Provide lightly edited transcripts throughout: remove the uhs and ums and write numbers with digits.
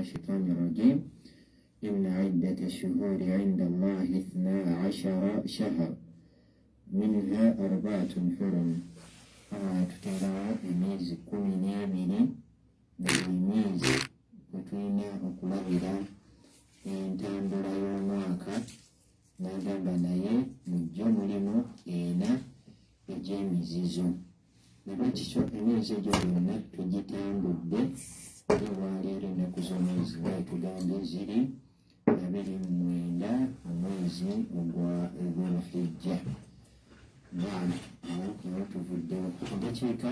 Shaitani rajim. Inna iddata shuhuri inda Allahi ithna ashara shahar minha arbaatun hurum. Tuteerawo emyezi 12 nga buli myezi kwe tulina okulabira entambula y'omwaka. N'agamba naye mu gyo mulimu ena egy'emizizo. Ne bwe kityo emyezi egyo gyonna tugitambudde, era olwaleero ennaku z'omwezi nga tugambye ziri 29 omwezi ogwa Dhulhijja. Naam, awo nawo tuvuddewo. Eddakiika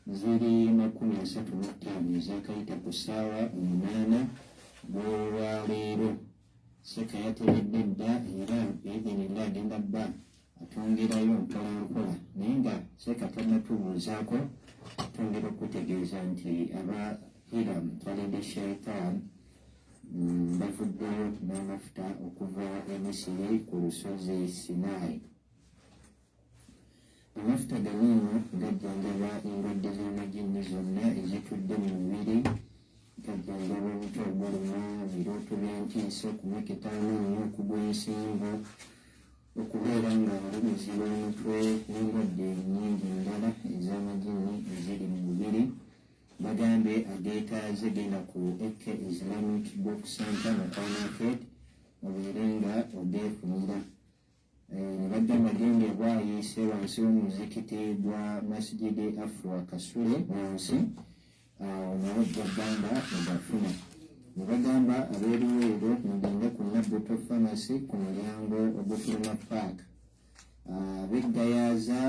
ziri 35 ezakayita ku ssaawa 8 gw'olwaleero. Seka yateredde dda era biidhinillah agenda bba atwongerayo mpola mpola, naye nga Seka tannatubuuzaako twongera okutegeeza nti aba Hiram Talede Shaitan bavuddeyo n'amafuta okuva e Misiri ku lusozi Sinai. Amafuta gano eno gajjanjaba endwadde z'amajinni zonna ezitudde mu mubiri, gajjanjaba omutwe oguluma, ebirooto by'entiisa, okumeketa amannyo, okugwa ensingo, okubeera nga olumizibwa omutwe n'endwadde nnyingi endala ez'amajinni eziri mu mubiri. Bagambye ageetaaze genda ku AK Islamic Book Center Mukwano Arcade obeere nga ogeefunira. Ne bagamba genda ebwayiise wansi w'omuzikiti gwa Masjidi Afwa Kasule wansi awo nawo ojja bbanga ogafuna. Ne bagamba ab'eruweero mugende ku Nabbuto Pharmacy ku mulyango ogufuluma park. Ab'eggayaaza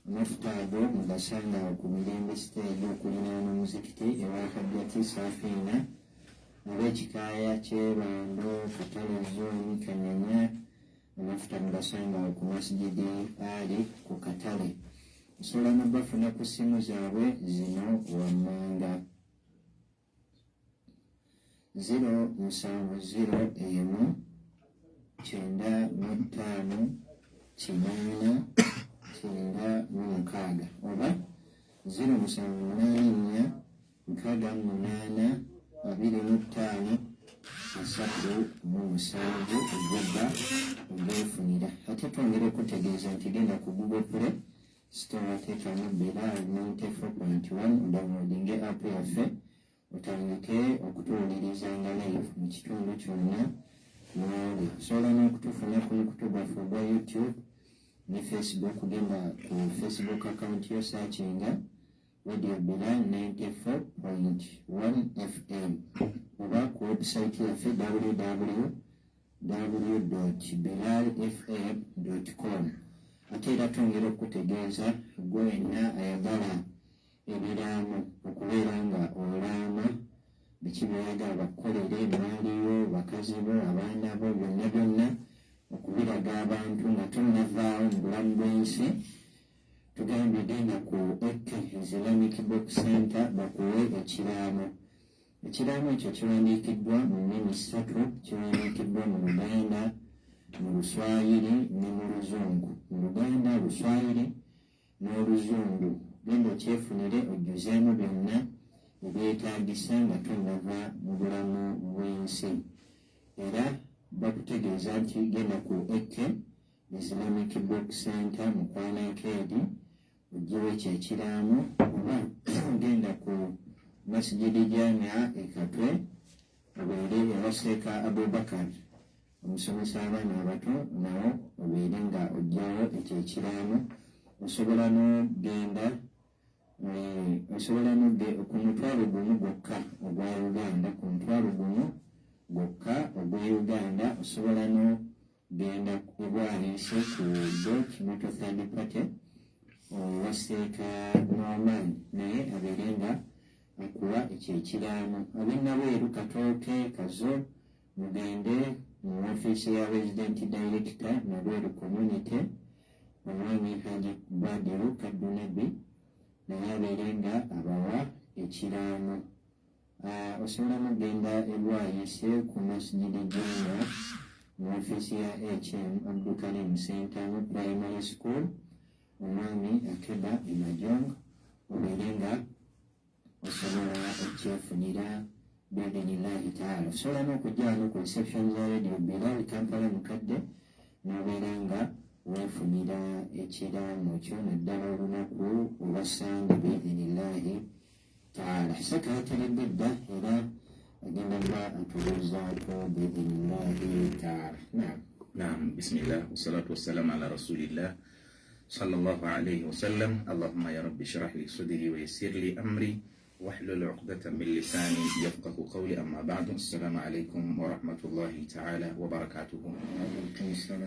amafuta ago mugasanga awo ku Mirembe stage okulinaana omuzikiti ewa Hajjati Safiina. Ab'ekikaaya ky'Ebando, Katale Zooni, Kanyanya amafuta mugasanga awo ku Masjidi Ali ku katale. Osobola n'obafuna ku ssimu zaabwe zino wammanga: 0701 95 80 96 oba 0784 68 25 37 ojjabba ogeefunira. Ate twongera okutegeeza nti genda ku Google Play Store, teekamu Bilal 94.1, odownloadinge app yaffe otandike okutuwuliriza nga live mu kitundu kyonna mwoli. Osobola n'okutufuna ku mukutu gwaffe ogwa YouTube ne Facebook. Genda ku Facebook account yo, searchinga Radio Bilal 94.1 FM oba ku website yaffe www.bilalfm.com. Ate era twongera okukutegeeza gwe wenna ayagala ebiraamo okubeera nga olaama biki by'oyagala bakukolere, emaali yo, bakazi bo, abaana bo, byonna byonna okubiraga abantu nga tonnavaawo mu bulamu bw'ensi. Tugambye genda ku AK Islamic Book Center bakuwe ekiraamo. Ekiraamo ekyo kiwandiikiddwa mu nnimi ssatu, kiwandiikiddwa mu Luganda, mu Luswayiri ne mu Luzungu. Mu Luganda, Luswayiri n'Oluzungu. Genda okyefunire ojjuzeemu byonna ebyetaagisa nga tonnava mu bulamu bw'ensi. Era bakutegeeza nti genda ku AK Islamic Book Center Mukwano Arcade ojjewo ekyo ekiraamo, oba genda ku Masjidi Jamia e Katwe obeere ewa Seeka Abubakar omusomesa abaana abato, nawo obeere nga ojjawo ekyo ekiraamo. Osobola n'ogenda osobola nodde ku 10,000 gwokka ogwa Uganda, ku 10,000 gwokka ogwa Uganda osobola n'ogenda ebwaliise ku Dot Motor Third Party owa Seeka Norman, naye abeere nga akuwa ekyo ekiraamo. Ab'e Katooke, Kazo, mugende mu ofiisi ya Resident Director Nabweru Community, omwami Haji Badiru Kaddunabi, naye abeere nga abawa ekiraamo. Osobola n'okugenda ebwayise ku Masjidi Jamia mu ofiisi ya HM Abdukarim Sentamu Primary School, omwami Akeba Emajong, obeere nga osobola okyefunira. Biidhinillahi taala. Osobola n'okujja wano ku reception za Radio Bilal Kampala Mukadde n'obeera nga weefunira ekiraamo kyo naddala olunaku olwa Sande biidhinillahi taala. Seka yateredde dda era agenda kuba atubuuzaako biidhinillahi taala. Naam. Naam, bismillah wassalatu wassalamu ala rasulillah sallallahu alayhi wasallam. Allahumma ya rabbi shrah li sadri wa yassir li amri wahlul uqdatan min lisani yafqahu qawli. Amma ba'du, assalamu alaikum warahmatullahi taala wabarakatuhu.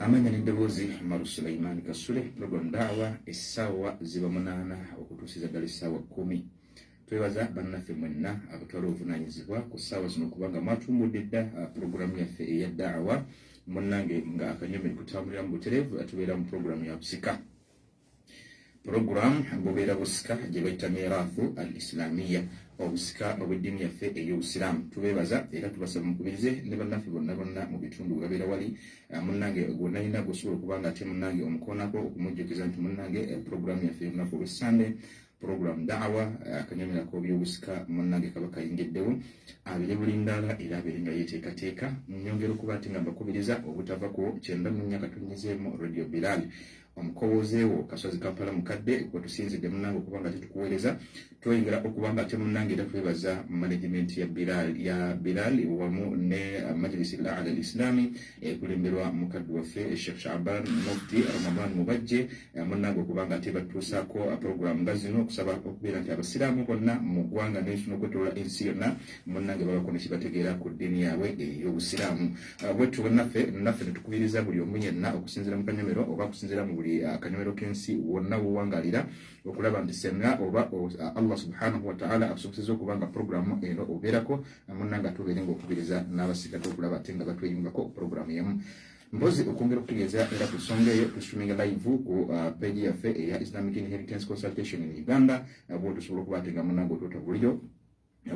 Amanya n'eddoboozi Umaru Sulaiman Kasule. Program Daawa, essaawa ziba 8 okutuusiza ddala essaawa 10. Twebaza bannaffe mwenna abatwala obuvunaanyizibwa ku ssaawa zino kubanga mwatumbudde dda puroguramu yaffe eya Daawa. Munnange, nga akanyomero kutambulira mu butereevu, tubeera mu puroguramu ya busika. Puroguramu bubeera busika gye bayita Mirathu al Islamiya, obusika obw'eddiini yaffe ey'Obusiraamu. Tubeebaza era tubasaba mukubirize ne bannaffe bonna bonna mu bitundu we babeera wali. Munnange, gwonna gosobola okuba nga ate munnange omukoonako okumujjukiza nti munnange, puroguramu yaffe y'olunaku olw'Essande, puroguramu Daawa, akanyomero ak'obyobusika, munnange kaba kayingiddewo, abeere bulindaala era abeere nga yeeteekateeka. Nyongera okuba ate nga mbakubiriza obutava ku 94.5 Radio Bilal, omukowoozeewo Kasozi Kampala Mukadde kwetusinzidde munnange okuba nga tetukuweereza. Tweyongera okuba nga ate munnange era twebaza management ya Bilal wamu ne Majlisi al Ala al Islami ekulemberwa mukadde waffe Sheikh Shaban Mufti Ramadan Mubajje, munnange okuba nga ate batuusaako program nga zino, okusaba okubeera nti abasiraamu bonna mu ggwanga n'ensi n'okwetolola ensi yonna, munnange, babako nekibategeera ku ddiini yaabwe ey'Obusiraamu. Bwetyo naffe netukubiriza buli omu yenna okusinziira mu kanyomero oba okusinziira mu buli kanyomero k'ensi wonna wowangalira okulaba nti senga oba Allah subhanahu wataala akusoboseza okuba nga puroguramu eno obeerako, munnange, atubeere nga okubiriza n'abasigadde okulaba ate nga batweyungako puroguramu emu. Mpozi okwongera okutegeeza era ku nsonga eyo, tusitreaminga live ku page yaffe eya Islamic Inheritance Consultation in Uganda. Bwo tusobola okuba ate nga munnange otuuta buliyo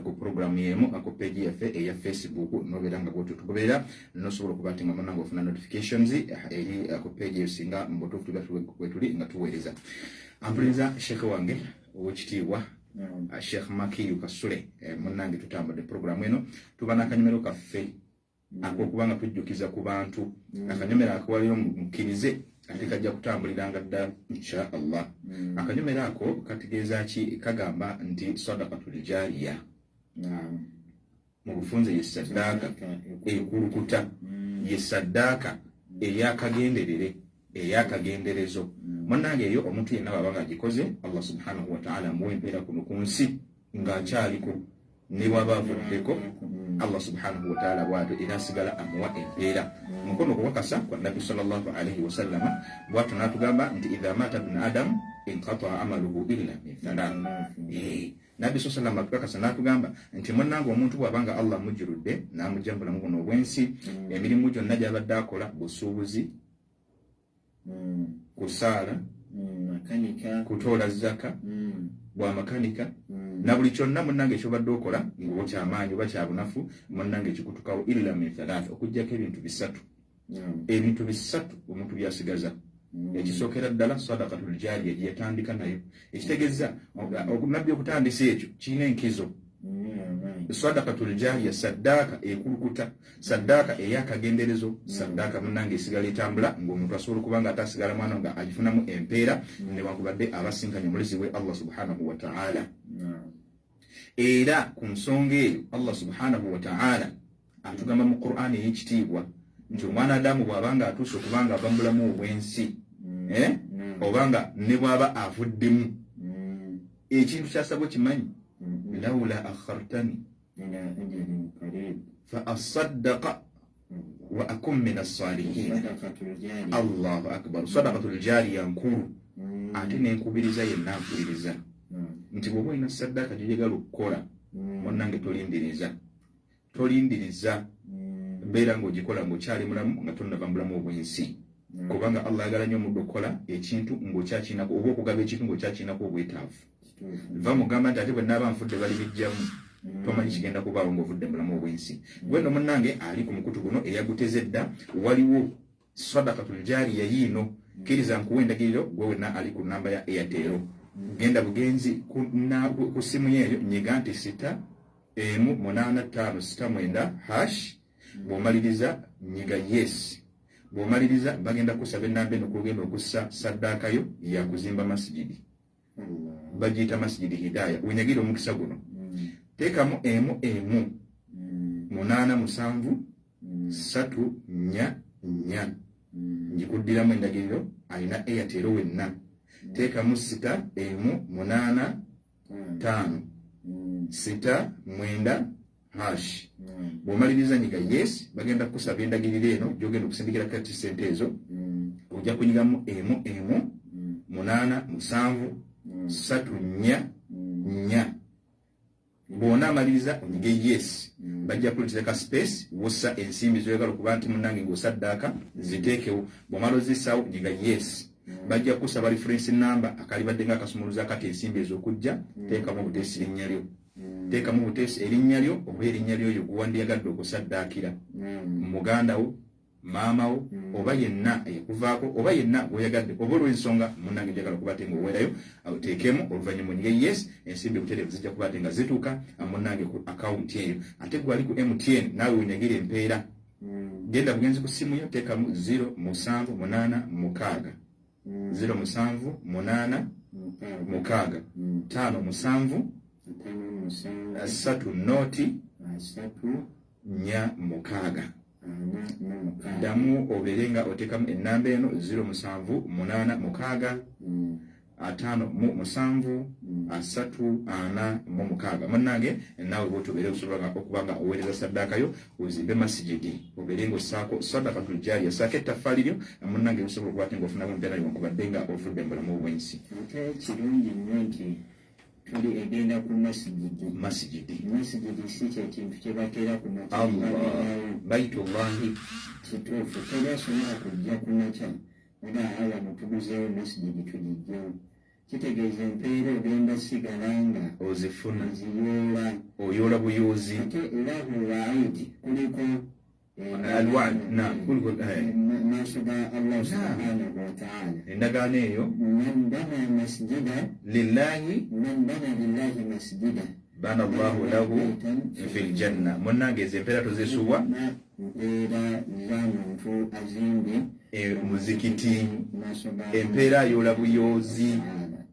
ku programu yemu ku page yaffe eya Facebook, nobeera nga bwotyo tugoberera, nosobola okuba ate nga munange ofuna notifications eri ku page eyo singa mu butuufu tuba wetuli nga tuweereza. Ampuliriza, sheekhe wange owekitiibwa Sheikh Makiyu Kasule, munnange, tutambudde programu eno, tuba n'akanyomero kaffe akokuba nga tujjukiza ku bantu. Akanyomero akawaliyo mukkirize ate kajja kutambuliranga ddala insha Allah. Akanyomero ako kategeeza ki? Kagamba nti sadakatul jariya, mu bufunze ye saddaaka ekulukuta, ye saddaaka eyakagenderere, eyakagenderezo. Munnange, eyo omuntu yenna bwaba nga agikoze, Allah subhanahu wataala amuwa empeera kuno ku nsi ng'akyaliko, ne bwaba avuddeko, Allah subhanahu wataala bwatyo era asigala amuwa empeera. Mukono okukakasa kwa Nabbi sallallahu alaihi wasallama, bwatyo n'atugamba nti idha mata bnu adamu inqataa amaluhu illa min thalath. Nabbi saa salama atukakasa n'atugamba nti munnange, omuntu bw'aba nga Allah amujjuludde n'amugja mu bulamu buno obw'ensi, emirimu gyonna gy'abadde akola, busuubuzi, kusaala, kutoola zaka, bwamakanika, na buli kyonna munnange ekyobadde okola ngaoba kyamaanyi oba kyabunafu, munnange, ekikutukawo illa min thalath, okugjako ebintu bisatu. Ebintu bisatu omuntu byasigaza. Ekisookera ddala, sadakatul jariya gye yatandika nayo. Ekitegeeza nabbi okutandisa ekyo kirina enkizo. Sadakatul jariya, saddaaka ekulukuta, saddaaka eyakagenderezo, saddaaka munnange esigala etambula ng'omuntu asobola okuba nga ate asigala mwana nga agifunamu empeera newankubadde abasinkanye omulezi we Allah subhanahu wataala. Era ku nsonga eyo, Allah subhanahu wataala atugamba mu Qur'ani ey'ekitiibwa nti omwana Adamu bw'aba nga atuuse okuba nga ava mu bulamu obw'ensi, eh? Oba nga ne bw'aba avuddemu, ekintu kyasaba okimanyi, laula akhartani fa asaddaqa wa akun min assalihin. Allahu akbar! Sadakatul jariya nkulu. Ate nenkubiriza yenna mpuliriza nti bw'oba olina saddaaka gyoyagala okukola, munnange, tolindiriza, tolindiriza. Mbeera ng'ogikola ng'okyali mulamu, nga tonnava mu bulamu obw'ensi, kubanga Allah ayagala nnyo omuddu okukola ekintu ng'okyakinako oba okugaba ekintu ng'okyakinako obwetaavu. Va mugamba nti ate bwe naaba nfudde balibijjamu. Tomanyi kigenda kubaawo ng'ovudde mu bulamu obw'ensi. Gwe nno munnange ali ku mukutu guno eyaguteze dda, waliwo sadakatul jariya yiino. Kkiriza nkuwa endagiriro. Gwe wenna ali ku namba ya Airtel, genda bugenzi ku simu yeeyo, nyiga nti sita Emu 8 5 6 9 hash. Bw'omaliriza nyiga yes. Bw'omaliriza bagenda kusaba ennamba eno kwogenda okussa saddaaka yo yakuzimba masigidi, bagiyita Masigidi Hidaya. Wenyagire omukisa guno, teekamu 1 1 8 7 3 4 4. Njikuddiramu endagiriro, alina Airtel wenna, teekamu 6 1 8 5 6 9 hash. Bw'omaliriza nyiga yes. Bagenda kukusaba endagiriro eno gyogenda okusindikira kati sente ezo. Ojja kunyigamu 1 1 8 7 3 4 4. Bw'onaamaliriza onyige yes. Bajja kuleetera ka space wossa ensimbi zoyagala okuba nti munnange ng'osaddaaka, ziteekewo. Bw'omala ozissaawo nyiga yes. Bajja kukusaba reference number, akalibadde nga akasumuluzo akati ensimbi ez'okujja. Teekamu obuteesi linnya lyo, teekamu buteesi erinnya lyo oba erinnya lyoyo guwandiyagadde okusaddaakira, muganda wo, maama wo, oba yenna eyakuvaako, oba yenna gwoyagadde, oba olw'ensonga munnange njagala okuba ate ng'oweerayo, oteekemu. Oluvannyuma onyige yes. Ensimbi butereevu zijja kuba ate nga zituuka munnange ku akawunti eyo. Ate gwe ali ku MTN, naawe wenyagire empeera. Genda bugenzi ku ssimu yo, teekamu 0 7 8 6, 0 7 8 6, 5 7, 3 0 4 6. Ddamu obeere nga oteekamu ennamba eno, 0 7 8 6 5 7 3 4 6. Munnange, naawe bwoti obeere osobola okuba nga oweereza saddaaka yo ozimbe masigidi, obeere nga ossaako sadakatul jariya, ossaako ettaffaali lyo munnange, osobola okuba ate ng'ofunamu empeera newankubadde nga ovudde mu bulamu bw'ensi. Ate kirungi nnyo nti tuli egenda ku masigidi. Masigidi. Masigidi si kyekintu kye bateera ku makya. Allah, baitullahi. Kituufu, teri asobola kujja ku makya oba wano tuguzeewo masigidi tugijjewo. Kitegeeza empeera ogenda sigala nga ozifuna, oziyoola. Oyoola buyoozi. Ate lahu waidi, kuliko alwad na kuliko maaso ga Allah subhanahu wataala. Endagaano eyo. Man bana masjida lillahi, man bana lillahi masjida bana Allahu lahu fi ljanna. Munnange, ezo empeera tozisuubwa. Mpeera za muntu azimbye muzikiti. Maaso ga Empeera ayoola buyoozi,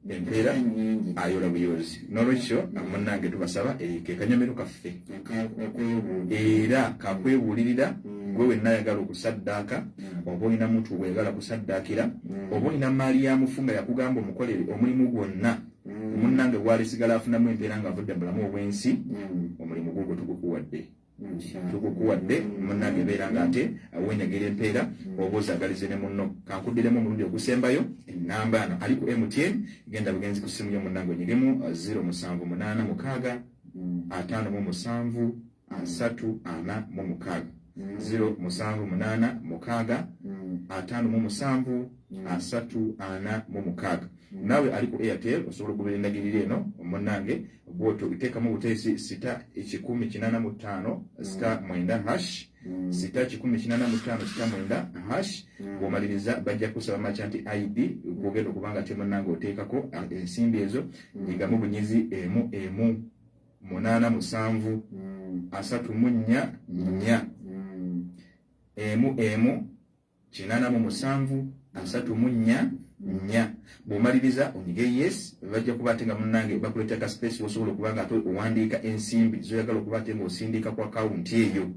empeera nyingi. Ayoola buyoozi. N'olwekyo munnange, tubasaba ke kanyomero kaffe. Okwebuulira. Era kakwebuulirira. Gwe wenna ayagala okusaddaaka, oba olina muntu gweyagala kusaddaakira, oba olina maali ya mufu nga yakugamba omukolere omulimu gwonna, munnange gwalisigala afunamu empeera ng'avudde mu bulamu obw'ensi, omulimu gwo gwe tugukuwadde, tugukuwadde munnange. Beera nga ate wenyagira empeera oba ozaagalize ne munno. Kankuddiremu omulundi ogusembayo ennamba ano. Ali ku MTN, genda bugenzi ku ssimu yo munnange, onyigemu 0 7 8 6 5 7 3 4 6, 0 7 8 6 5 7 3 4 6. Naawe ali ku Airtel osobola okugobera endagiriro eno munnange, bwotyo teekamu obuteesi *185 *9 hash, *185 *9 hash. Bw'omaliriza bajja kusaba merchant ID gwogenda okuba nga te munnange oteekako ensimbi ezo. Nyigamu bunyizi 1 1 8 7 3 4 4, 1 1 87 3 4 4. Bw'omaliriza onyige yes. Bajja kuba ate nga munnange bakuleeta ka space wosobola okuba nga ate owandiika ensimbi zoyagala okuba ate ng'osindika ku akawunti eyo,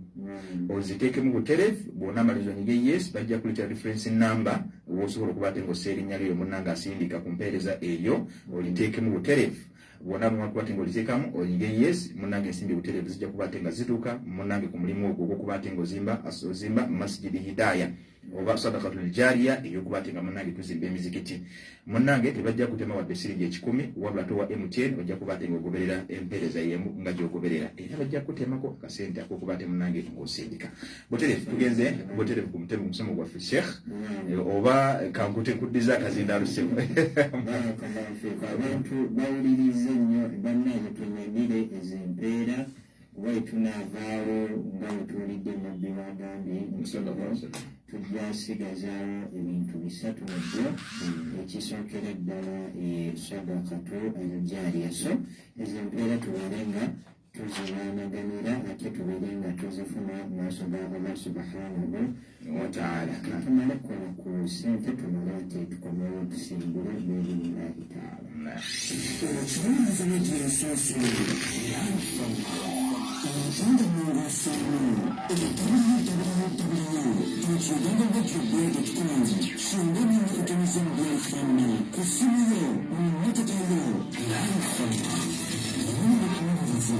oziteekemu butereevu. Bw'onaamaliriza onyige yes. Bajja kuleetera reference number wosobola okuba ate ng'ossa erinnya lyoyo munnange asindika ku mpeereza eyo, oliteekemu butereevu. Bwonna bwomala kuba ate ng'oliteekamu onyige yes, munnange ensimbi butereevu zijja kuba ate nga zituuka munnange ku mulimu ogwo ogw'okuba ate ng'ozimba ozimba Masjidi Hidaya oba sadakatul jariya ey'okuba ate nga munnange tuzimba emizikiti. Munnange, tebajja kutema wadde siringi 100, wabula towa MTN ojja kuba ate ng'ogoberera empeereza y'emu nga gy'ogoberera, era bajja kutemako akasente ak'okuba ate munnange ng'osindika butereevu. Tugenze butereevu ku mutemu musomo gwaffe, Sheikh, oba kankute nkuddiza akazindaalo, ssebo. Barakallahu fiika. Abantu bawulirize nnyo bannange, twenyagire ezo empeera kuba etunaavaawo nga bwe tuwulidde nabbi wagambye, tujja sigazaawo ebintu bisatu mu byo. Ekisookera ddala sadakatu aljariya. So ezo empeera tubeere nga Tuzirwanaganira ate tubeere nga tuzifuna mu maaso ga Allah subhanahu wataala. Tumale kola ku sente, tumale ate tukomewo tusimbule biidhinillahi taala. Okiwuliriza Radio Ensuusu Uganda nnongooseemu www.ugandaradioboard.com Kyenda mu nnya katonoza mu BFM ku ssimu yo, mu mmotoka yo. Live Okuwuliriza.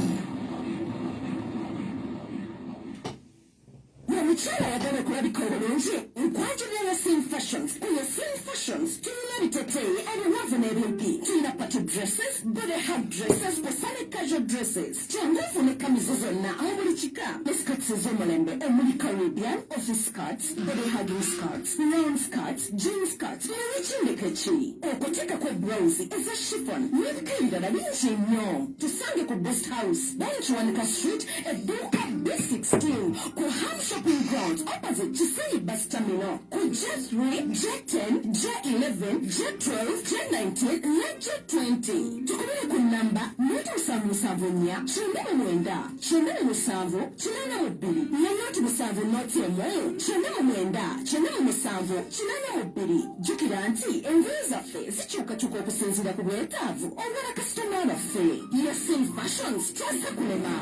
Omukyala ayagala okulabika obulungi, nkwanjulira Yasin Fashions. Ku Yasin Fashions tulina ebiteteeyi ebiwanvu n'ebimpi, tulina party dresses, body hug dresses, kw'ossa ne casual dresses. Jangu ofune kamizo zonna buli kika ne skirts ez'omulembe omuli Caribbean, office skirts, body hugging skirts, round skirts, jean skirts n'ekindeko ki okuteekako blouse eza chiffon n'ebika ebirala bingi nnyo. Tusange ku Best House, Kiwanuka Street, edduuka B16 ku Ham Shopping Grounds, opposite Kisenyi Bus Terminal, ku J3, J10, J11, J12, J19 ne J20. Tukubire ku namba 0774 99 97 82 ne 070 01 99 97 82. Jjukira nti engoye zaffe zikyukakyuka okusinziira ku bwetaavu obwa bakasitoma baffe. Yasin Fashions, twaze kulema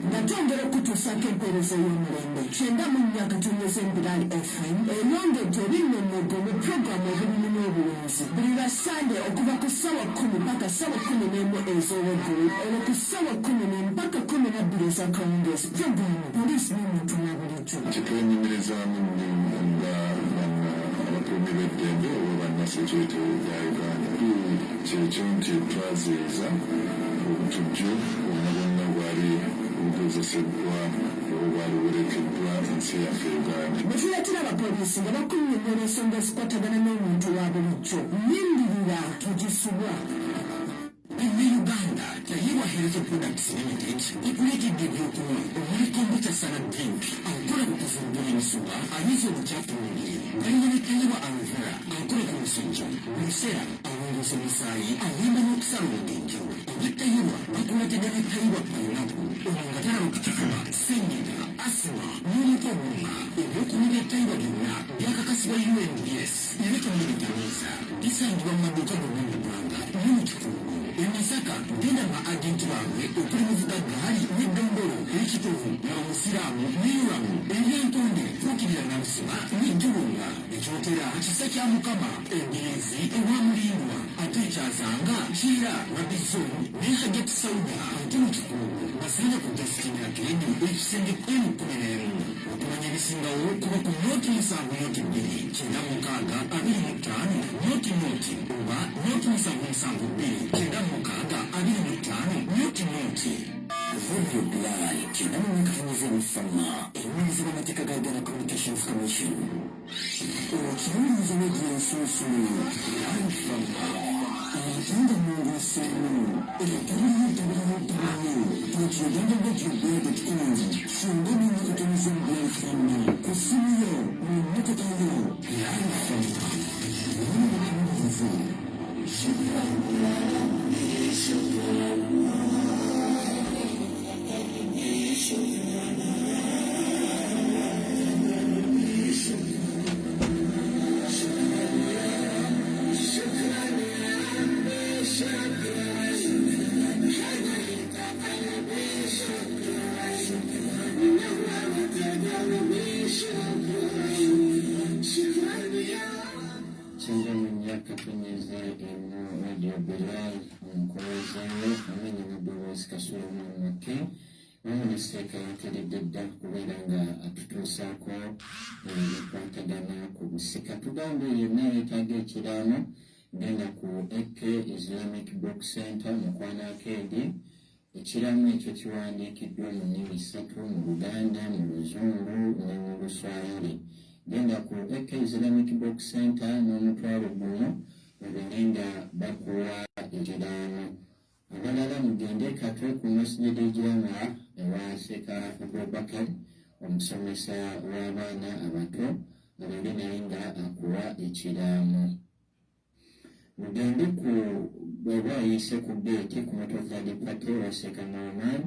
Nga twongera okutuusaako empeereza ey'omulembe, 94.8 Bilal FM eyongedde ebinnonnogo mu puroguramu Obulimi n'Obulunzi buli lwa Sande okuva ku ssaawa 10 paka ssaawa 11 ez'olweggulu, olwo ku ssaawa 11 paka 12 ez'akawungeezi puroguramu Poliisi n'Omuntu wa Bulijjo. Kitwenyumirizaamu nnyo nga banna abakuumi b'eddembe oba banna security ya Uganda kyekyo nti twaziiza obutujju bwonna bwonna bwali bugezeseddwa oba bwali buleeteddwa ensi yaffe Uganda. Bwe tuleetera abapoliisi nga bakunnyonnyola ensonga ezikwatagana n'omuntu wa bulijjo, lindirira togisubwa. Uganda Tayebwa Health Products Limited ekuleetedde ebyokunywa omuli kombucha salad drink, akola ku kuvumbula emisuwa, ayiza obukyafu mu mubiri. Balina ne Tayebwa Aloe Vera, akola ku musujja, mu biseera alongoosa omusaayi, ayamba n'okusala obugejjo. Aba Tayebwa bakuleetedde ne Tayebwa Pineapple, ono nga talaba ku kifuba, senyiga, asima n'omutwe oguluma. Ebyokunywa bya Tayebwa byonna byakakasibwa UNBS era temubitamiiza. Bisangibwa mu maduuka gonna mu ggwanga ne mu kitundu. E Masaka genda mu agenti baabwe okuli Muvuga Gaali ne Dondolo, Ekitovu laba Musiraamu ne Yuramu, Eryantonde tuukirira Namusima ne Jjulunga, Ekyotera Kisa kya Mukama, Embirizi ewa Mulindwa, ate Ekyazanga Kiira Rabizon ne Hajat Sauda. Ate mu Kikungu basanga ku Justin Akedi, ekisenge M11. Okumanya ebisingawo kuba ku 070 02 96 20 00 oba 077 296 25 00. Radio Bilal 94.8 ewulirizibwa amateeka ga Uganda Communications Commission. Okiwuliriza Radio Ensuusu ate nga nnongooseemu www.ugandaradioboard.com 94.8 FM ku ssimu yo, mu mmotoka yo. Live Okuwuliriza. 94.1 Radio Bilal nkomezeewo amanya Nabulwezi Kasule Makke wamu ne Seeka yateredde dda kubeera nga atutuusaako ebikwatagana ku busika. Tugambe yenna yeetaaga ekiraamo, genda ku AK Islamic Book Center, Mukwano Arcade. Ekiraamo ekyo kiwandiikiddwa mu nnimi ssatu, mu Luganda, mu Luzungu ne mu Luswayiri. Genda ku AK Islamic Book Center n'omutwalo 1 obeere nga bakuwa ekiraamo. Abalala mugende Katwe ku Masjid Jamaa ewa Sheeka Abubakar, omusomesa w'abaana abato, abeere naye nga akuwa ekiraamo. Mugende ku bw'oba ayise ku geeti ku Motor Third Party wa Seeka Norman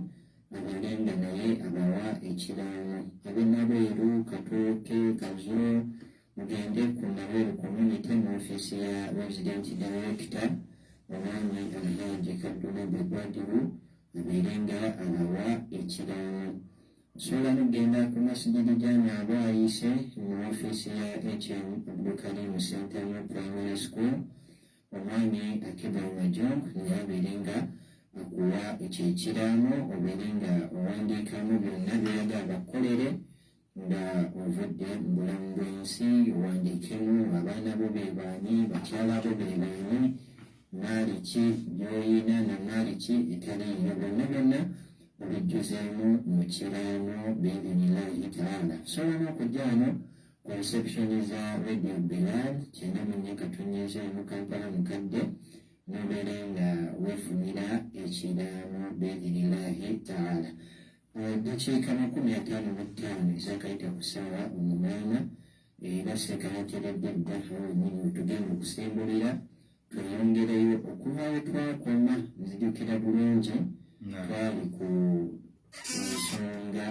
abalenga naye abawa ekiraamo. Ab'e Nabweru, Katooke, Kazo mugende ku Nabweru Community mu ofiisi ya Resident Director Omwami Alhaji Kadduna Babadiru abeere nga abawa ekiraamo. Osobola n'okugenda ku Masjid Jami Abwayise mu ofiisi ya HM Abdulkarim Ssentamu Primary School, Omwami Akiba Majong naye abeere nga akuwa ekyo ekiraamo obeere nga owandiikamu byonna by'oyagala bakukolere nga ovudde mu bulamu bw'ensi, owandiikemu abaana bo be baani, bakyala bo be baani, maali ki gy'oyina na maali ki etaliiyo, byonna byonna obijjuzeemu mu kiraamo biidhinillahi taala. Osobola n'okujja wano ku reception za Radio Bilal 94 katonnyeze mu Kampala mukadde n'obeera nga weefunira ekiraamo biidhinillahi taala. Eddakiika 55 ezakayita ku ssaawa 8 era seeka yateredde dda awo wennyini wetugenda okusimbulira tweyongereyo okuva we twakoma. Nzijukira bulungi twali ku nsonga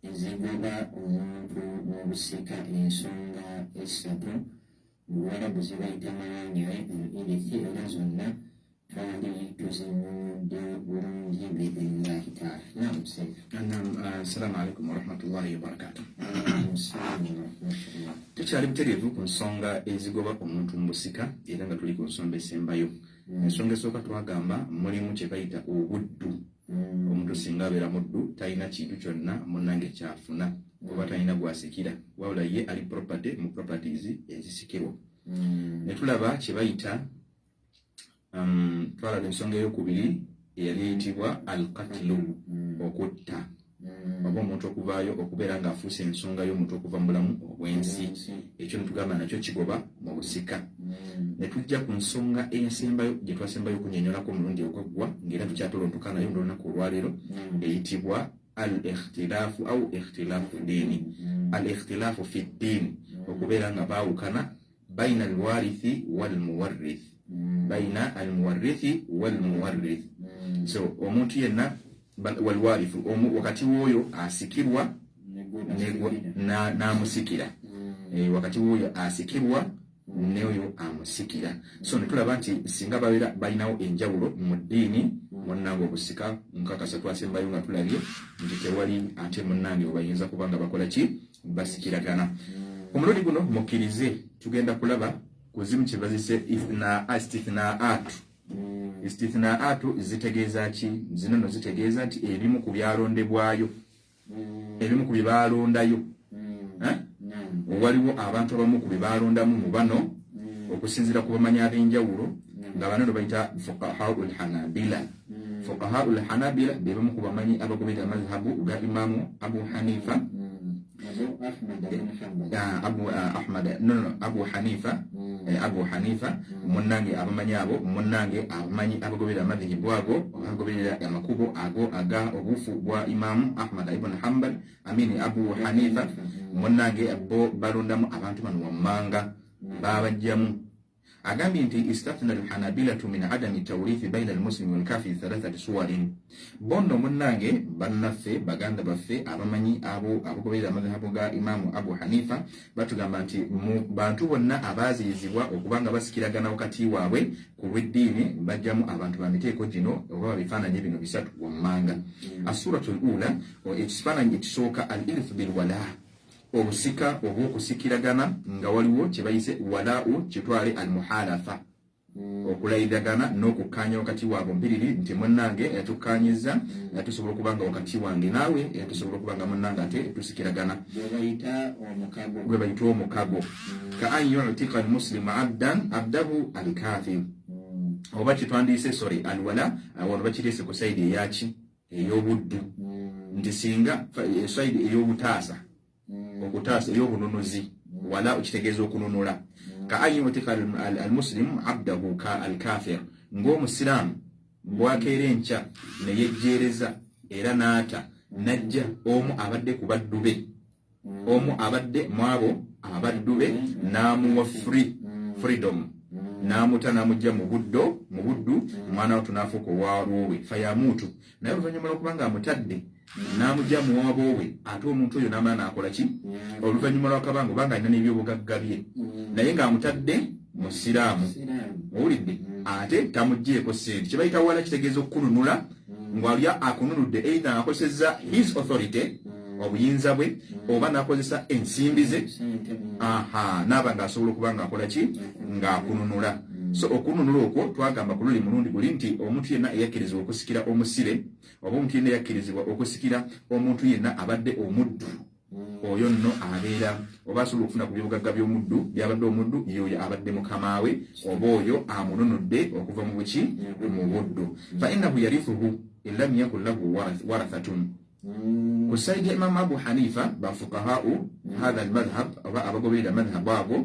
ezigoba omuntu n'obusika, ensonga essatu mu Luwarabu zibayita mawaani'i al-irithi, era zonna twali tuzinyumidde bulungi biidhinillahi taala. Naam Sheikh. Naam, assalamu alaikum warahmatullahi wabarakatuh. Alaikum salaam warahmatullah. Tukyali butereevu ku nsonga ezigoba omuntu mu busika era nga tuli ku nsonga esembayo. Ensonga esooka twagamba mulimu kye bayita obuddu. Omuntu singa abeera muddu talina kintu kyonna munnange kyafuna oba talina gwasikira, wabula ye ali property mu properties ezisikirwa. Ne tulaba kye bayita twalaba ensonga eyokubiri eyali eyitibwa alkatlu, okutta, oba omuntu okuvaayo okubeera ng'afuuse ensonga y'omuntu okuva mu bulamu obw'ensi. Ekyo netugamba nakyo kigoba mu busika. Ne tujja ku nsonga ensembayo gye twasembayo okunyonyolako omulundi ogwaggwa, ng'era tukyatolontoka nayo n'olunaku olwaleero, eyitibwa al ikhtilaafu au ikhtilaafu diini, al ikhtilaafu fi ddiini, okubeera nga baawukana baina alwarithi walmuwarrith, baina almuwarrithi walmuwarrith. So omuntu yenna walwarithu wakati w'oyo asikirwa n'amusikira, wakati w'oyo asikirwa n'oyo amusikira. So ne tulaba nti singa babeera balinawo enjawulo mu ddiini, munnange obusika nkakasa twasembayo nga tulabye nti tewali ate munnange webayinza kuba nga bakola ki, basikiragana. Omulundi guno mukkirize tugenda kulaba ku zimu kye bazise istithnaatu. Istithnaatu zitegeeza ki? Zino no zitegeeza nti ebimu ku byalondebwayo, ebimu ku bye baalondayo, waliwo abantu abamu ku bye baalondamu mu bano okusinziira ku bamanyi ab'enjawulo nga bano no bayita fuqahau lhanabila. Fuqahau lhanabila be bamu ku bamanyi abagoberera mazhabu ga Imamu Abu Hanifa, Abu Ahmad, no, no, Abu Hanifa, Abu Hanifa. Munnange abamanyi abo, munnange abamanyi abagoberera amadhihibu ago, abagoberera amakubo ago aga obuufu bwa Imamu Ahmad ibn Hanbal, amini Abu Hanifa, munnange bo balondamu abantu bano wammanga babajjamu. Agambye nti istathna alhanabilatu min adami tawrithi baina almuslimi walkafiri thalathati suwarin. Bonno munnange bannaffe baganda baffe abamanyi abo abagoberera amadhahabu ga Imamu Abu Hanifa batugamba nti mu bantu bonna abaaziyizibwa okuba nga basikiragana wakati waabwe ku lw'eddiini bajjamu abantu ba miteeko gino oba babifaananyi bino bisatu wammanga. Assuratu l ula, ekifaananyi ekisooka, al irithu bilwala, obusika obw'okusikiragana nga waliwo kye bayise walau kitwale al muhalafa, okulayiragana n'okukkaanya wakati waabwe mpiriri nti munnange tukkaanyizza, tusobola okuba nga wakati wange naawe tusobola okuba nga munnange ate tusikiragana, gwe bayita omukago. Ka an yutika almuslimu abdan abdahu alkafir, oba kitwandiise sorry alwala wano bakireese ku side eyaki ey'obuddu, nti singa side ey'obutaasa, okutaasa, ey'obununuzi, wala okitegeeza okununula. Ka an yutika almuslimu abdahu ka alkafir, ng'omusiraamu bwakeera enkya ne yejjeereza era n'ata n'ajja omu abadde ku baddu be, omu abadde mu abo abaddu be n'amuwa free freedom. N'amuta n'amugja mu buddo mu buddu omwana wattu n'afuuka owalwowe fayamuutu naye oluvannyuma lwokuba nga amutadde n'amugja mu waboowe ate omuntu oyo n'amala n'akola ki oluvannyuma lwakabanga obanga alina n'ebyobugagga bye naye ng'amutadde musiraamu owulidde ate tamugjeeko sente kyebayita wala kitegeeza okukununula ng'alya akununudde either akozesezza his authority obuyinza bwe oba n'akozesa ensimbi ze aha naaba ng'asobola okuba ng'akola ki ng'akununula so okununula okwo twagamba ku luli mulundi guli nti omuntu yenna eyakkirizibwa okusikira omusibe oba omuntu yenna eyakkirizibwa okusikira omuntu yenna abadde omuddu oyo nno abeera oba asobola okufuna ku byobugagga by'omuddu byabadde omuddu yoyo abadde mukama we oba oyo amununudde okuva mu buki mu buddu fa innahu yarithuhu in lam yakun lahu warathatun ku saidi ya imamu Abu Hanifa bafuqahau hatha almadhhab oba abagoberera madhhabu ago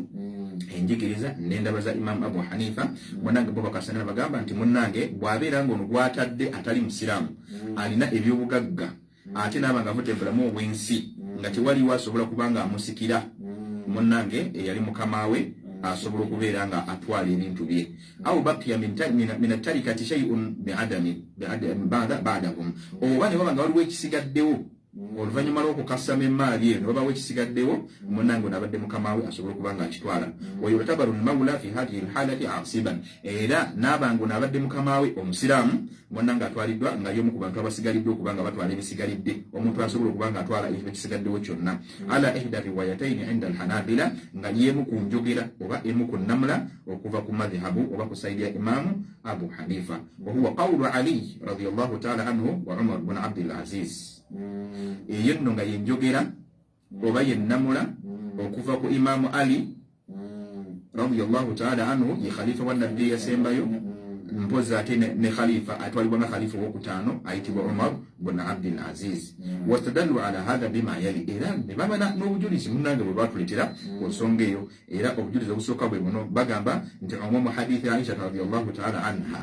enjigiriza nendaba za imamu Abu Hanifa munange bo bakasana bagamba nti munange bw'abeera ng'ono gwatadde atali musiraamu alina ebyobugagga ate naaba nga avudde bulamu obw'ensi nga tewaliwo asobola kuba nga amusikira munnange eyali mukama we asobola okubeera nga atwala ebintu bye au bakiya min atarikati shay'un biadami ba'dahum oba ne baba nga waliwo ekisigaddewo oluvannyuma lw'okukasama emaali eyo ne wabawo ekisigaddewo munnange ono abadde mukama we asobola okuba nga akitwala wayutabaru lmawula fi hadihi lhalati asiban era naaba nga ono abadde mukama we omusiraamu munnange atwaliddwa nga y'omu ku bantu abasigalidde okuba nga batwala ebisigalidde omuntu asobola okuba nga atwala ekiba kisigaddewo kyonna ala ihda riwayataini inda alhanabila nga y'emu ku njogera oba emu ku nnamula okuva ku madhhabu oba ku saidi ya imaamu Abu Hanifa wahuwa qawlu Ali radiyallahu taala anhu wa Umar bun Abdul Aziz eyo nno nga yenjogera oba yennamula okuva ku imaamu Ali radiyallahu taala anhu ye khalifa wa nabbi eyasembayo mpozi ate ne khalifa atwalibwa nga khalifa owokutaano ayitibwa Umar bun Abdul Aziz wastadallu ala hatha bima yali era ne baba n'obujulizi munnange bwe batuleetera ku nsonga eyo era obujulizi obusooka bwe buno bagamba nti umumu hadithi Aisha radiyallahu taala anha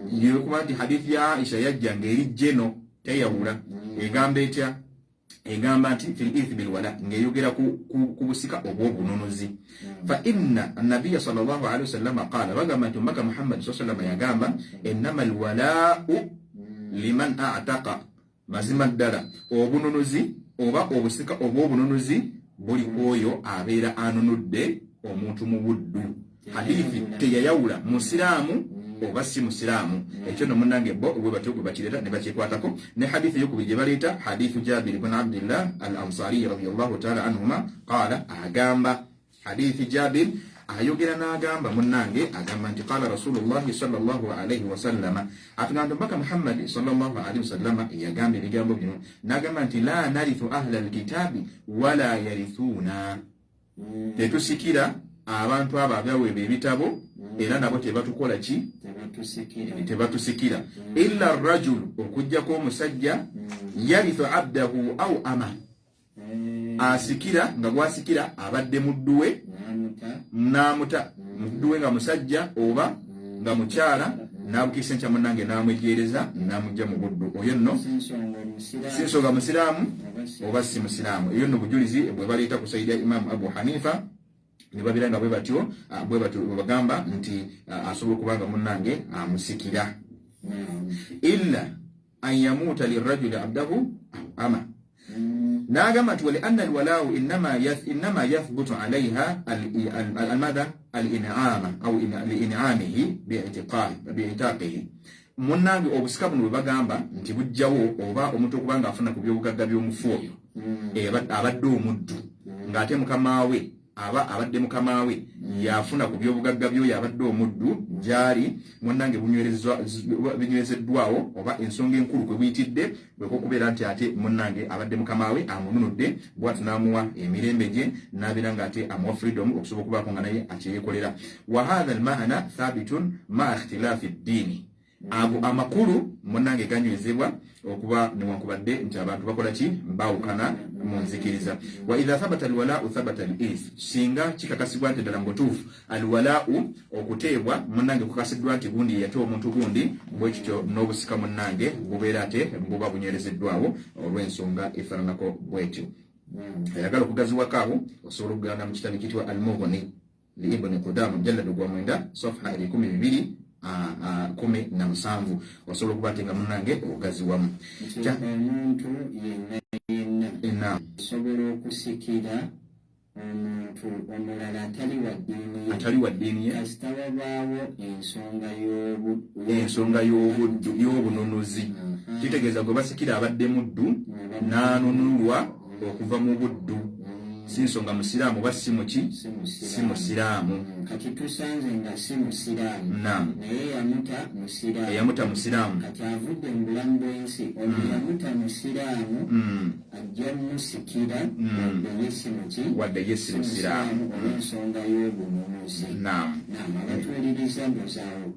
yekuba nti hadithi ya Aisha yajja ng'eri jeno teyawula egamba etya egamba nti fil irthi bil wala ng'eyogera ku busika obw'obununuzi fa inna nabiya sallallahu alaihi wasallam qala bagamba nti omubaka Muhammad sallallahu alaihi wasallam yagamba innama alwalaa'u liman a'taqa mazima ddala obununuzi oba obusika obw'obununuzi buli ku oyo abeera anunudde omuntu mu buddu hadithi teyayawula musiraamu oba si musiraamu ekyo no munnange bo bwe batyo bwe bakireeta ne bakyekwatako ne hadithi eyokubiri gye baleeta hadithu Jabiri bun Abdillah al Ansari radiyallahu taala anhuma qaala agamba hadithi Jabir ayogera n'agamba munnange agamba nti qala rasulullahi sallallahu alaihi wasallama atugamba nti omubaka Muhammadi sallallahu alaihi wasallama yagamba ebigambo bino n'agamba nti la narithu ahla alkitabi wala yarithuuna tetusikira abantu abo abaweebwa ebitabo era nabo tebatukola ki tebatusikira illa rajulu okujjako omusajja yarithu abdahu au ama asikira nga gwasikira abadde muddu we n'amuta muddu we nga musajja oba nga mukyala n'abukiisa enkya munnange n'amwejeereza n'amugja mu buddu oyo nno si nsonga musiraamu oba si musiraamu eyo nno bujulizi bwe baleeta ku saidi ya imaamu Abu Hanifa ne babeera nga bwe batyo bwe batyo bwe bagamba nti asobola okuba nga munnange amusikira illa an yamuuta lirajuli abdahu au ama n'agamba nti walianna alwalaawu innama yathbutu alaiha almadha alinaama au liinamihi biitaqihi munnange obusika buno bwe bagamba nti bujjawo oba omuntu okuba nga afuna ku byobugagga by'omufu oyo abadde omuddu ng'ate mukama we aba abadde mukama we yafuna ku byobugagga by'oyo abadde omuddu gyali munnange binywezeddwawo oba ensonga enkulu kwe buyitidde bwekwokubeera nti ate munnange abadde mukama we amununudde bwati n'amuwa emirembe gye n'abeera nga ate amuwa freedom okusobola okubaako nga naye akyeyekolera wa hatha almaana thabitun maa ikhtilaafi ddiini ago amakulu munnange ganywezebwa okuba newankubadde nti abantu bakola ki baawukana mu nzikiriza wa idha thabata alwalaau thabata al ith singa kikakasibwa nti ddala mu butuufu alwalaau okuteebwa munnange kukakasiddwa nti gundi yeyata omuntu gundi bwe kityo n'obusika munnange bubeera ate buba bunywerezeddwawo olw'ensonga efaananako bwetyo ayagala okugaziwako awo osobola okugenda mu kitabo ekiyitibwa Almughni. Li Ibni Qudama, mujalladu gwa mwenda, safha 217, osobola okuba ate nga munange ogaziwamu. Omuntu yenna yenna osobola okusikira omuntu omulala atali wa ddiini ye, atali wa ddiini ye, kasita wabaawo ensonga ensonga y'obuddu, y'obununuzi. Kitegeeza gwe basikira abadde muddu n'anunulwa okuva mu buddu, si nsonga musiraamu oba si muki, si musiraamu. Kati tusanze nga si musiraamu, naye yamuta musiraamu, eyamuta musiraamu, kati avudde mu bulamu bw'ensi. Ono yamuta musiraamu, ajja musikira wadde ye si muki, wadde ye si musiraamu, olw'ensonga y'obununuzi. Abatuwuliriza ndozaawo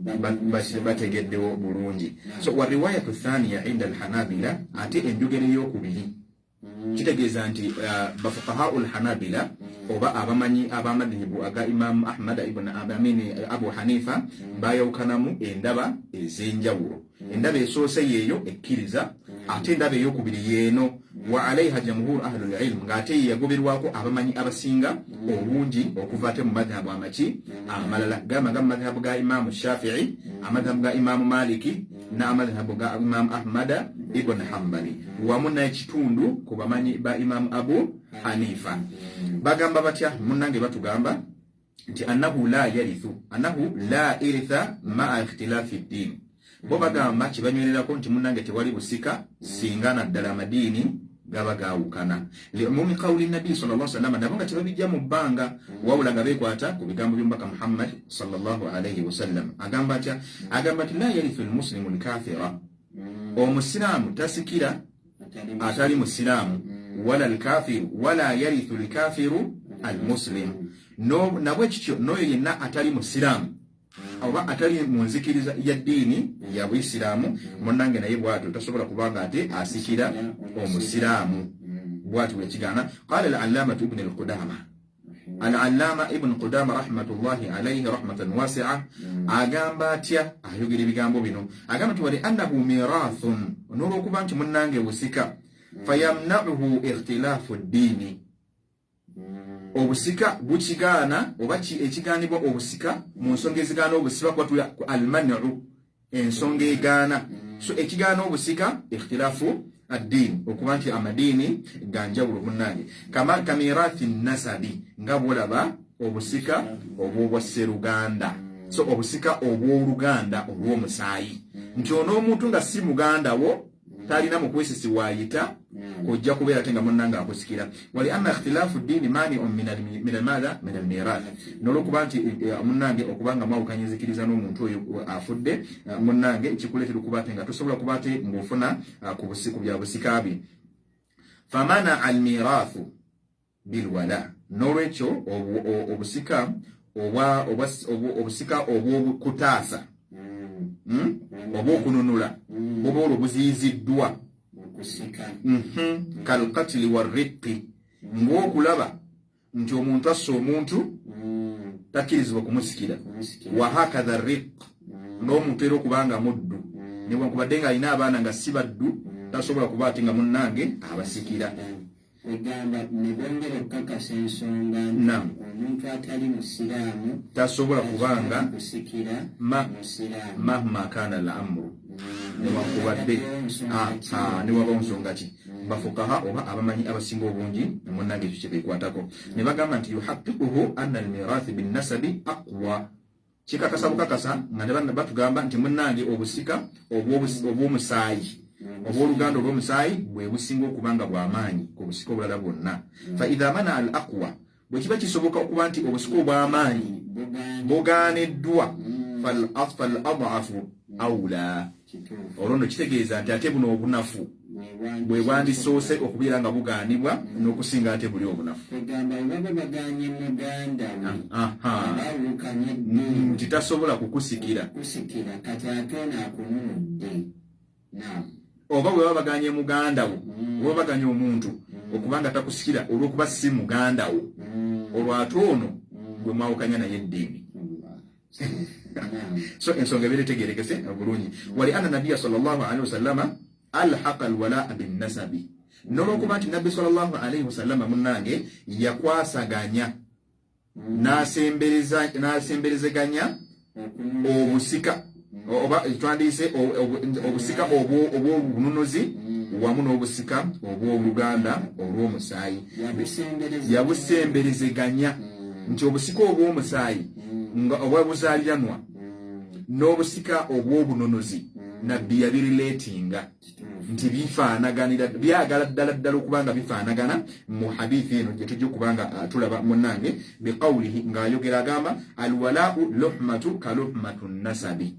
bategeddewo bulungi. So wa riwayatu thaniya inda alhanabila, ate enjogera eyokubiri kitegeeza nti bafukahau lhanabila oba abamanyi abamadhihibu aga Imamu Ahmad ibn Amini Abu Hanifa bayawukanamu endaba ez'enjawulo. Endaba esoose yeeyo ekkiriza, ate endaba eyokubiri yeeno, wa alaiha jamhur ahlul ilm, ng'ate ye yagoberwako abamanyi abasinga obungi okuva ate mu madhhabu amaki amalala, gamba nga mu madhhabu ga Imamu Shafii, amadhhabu ga Imamu Maliki n'amadhhabu ga Imamu Ahmada ibn Hambali, wamu n'ekitundu ku bamanyi ba Imamu Abu Hanifa. Bagamba batya munnange? Batugamba nti annahu la yarithu, annahu la iritha maa ikhtilafi ddini. Bo bagamba kibanywererako nti munnange tewali busika singa naddala amadiini gaba gaawukana, liumumi qawuli nabii sal llah salama, nabo nga tebabijja mu bbanga, wabula nga beekwata ku bigambo by'omubaka Muhammad sallallahu alaihi wasallam. Agamba atya? Agamba nti la yarithu lmuslimu lkafira, omusiraamu tasikira atali musiraamu, wala lkafiru, wala yarithu lkafiru almuslim. Nabwe kityo n'oyo yenna atali musiraamu oba atali mu nzikiriza ya ddiini ya Buisiraamu, munnange naye bwatyo tasobola kubanga ate asikira omusiraamu. Bwatyo bwekigaana. Qala al-allamatu Ibn al-Qudama, al-Allama Ibn Qudama rahmatullahi alaihi rahmatan wasia, agamba atya? Ayogera ebigambo bino, agamba nti wali annahu mirathun, n'olwokuba nti munnange busika, fayamnauhu ikhtilafu ddiini, obusika bukigaana oba ekigaanibwa obusika mu nsonga ezigaana obusiba, kuba tuli ku almanu, ensonga egaana. So ekigaana obusika ikhtilafu addiini, okuba nti amadiini ganjawulo munnange, kama kamirathi nasabi, nga bwolaba obusika obwobwasseruganda. So obusika obw'oluganda olw'omusaayi, nti ono omuntu nga si muganda wo talina mukwesisi waayita kojja kubeera ate nga munnange akusikira. Wali anna ikhtilaafu ddiini maniun min almaatha min almirath, nolwokuba nti munnange okuba nga mwawukanya enzikiriza n'omuntu oyo afudde, munnange kikuleetera okuba ate nga tosobola kuba ate ng'ofuna ku bya busika bye. Famanaa almirathu bilwala, n'olwekyo obusika obusika obw'okutaasa obw'okununula buba olwo buziyiziddwa, kalkatili warriqi, ng'okulaba nti omuntu assa omuntu takkirizibwa kumusikira, wahakatha riq, n'omuntu era okubanga muddu, newankubadde ng'alina abaana nga si baddu, tasobola kuba ate nga munnange abasikira. Egamba ne bongera okukakasa ensonga nti omuntu atali musiraamu tasobola kubanga kusikira musiraamu mahma kana al amru, newankubadde newabawo nsonga ki. Bafukaha oba abamanyi abasinga obungi munnange ekyo kyebekwatako ne bagamba nti yuhaqiquhu anna almirathi binnasabi aqwa, kikakasa bukakasa nga batugamba nti munnange obusika obw'omusaayi, obw'oluganda olw'omusaayi bwe businga okuba nga bw'amaanyi ku busika obulala bwonna. Fa idha mana al aqwa, bwe kiba kisoboka okuba nti obusika obw'amaanyi bugaaniddwa, fal adafu aula, olwo nno kitegeeza nti ate buno obunafu bwe bwandisoose okubeera nga bugaanibwa n'okusinga ate buli obunafu. Nti tasobola kukusikira oba bwe baba baganye muganda wo, oba baganye omuntu okuba nga takusikira olw'okuba si muganda wo, olwo ate ono gwe mwawukanya naye eddiini. So ensonga ebeera etegerekese bulungi. Wali anna nabiya sallallahu alaihi wasallama alhaqa alwalaa binnasabi, nolwokuba nti nabbi sallallahu alaihi wasallama munnange yakwasaganya. N'asemberezeganya obusika oba twandiyise obusika obw'obununuzi wamu n'obusika obw'oluganda olw'omusaayi. Yabusemberezeganya nti obusika obw'omusaayi nga obwabuzaaliranwa n'obusika obw'obununuzi, Nabbi yabirileetinga nti bifaanaganira, byagala ddala ddala okuba nga bifaanagana. Mu hadithi eno gye tujja okuba nga tulaba, munnange, biqawulihi, ng'ayogera agamba, alwalaau luhmatu kaluhmatu nasabi,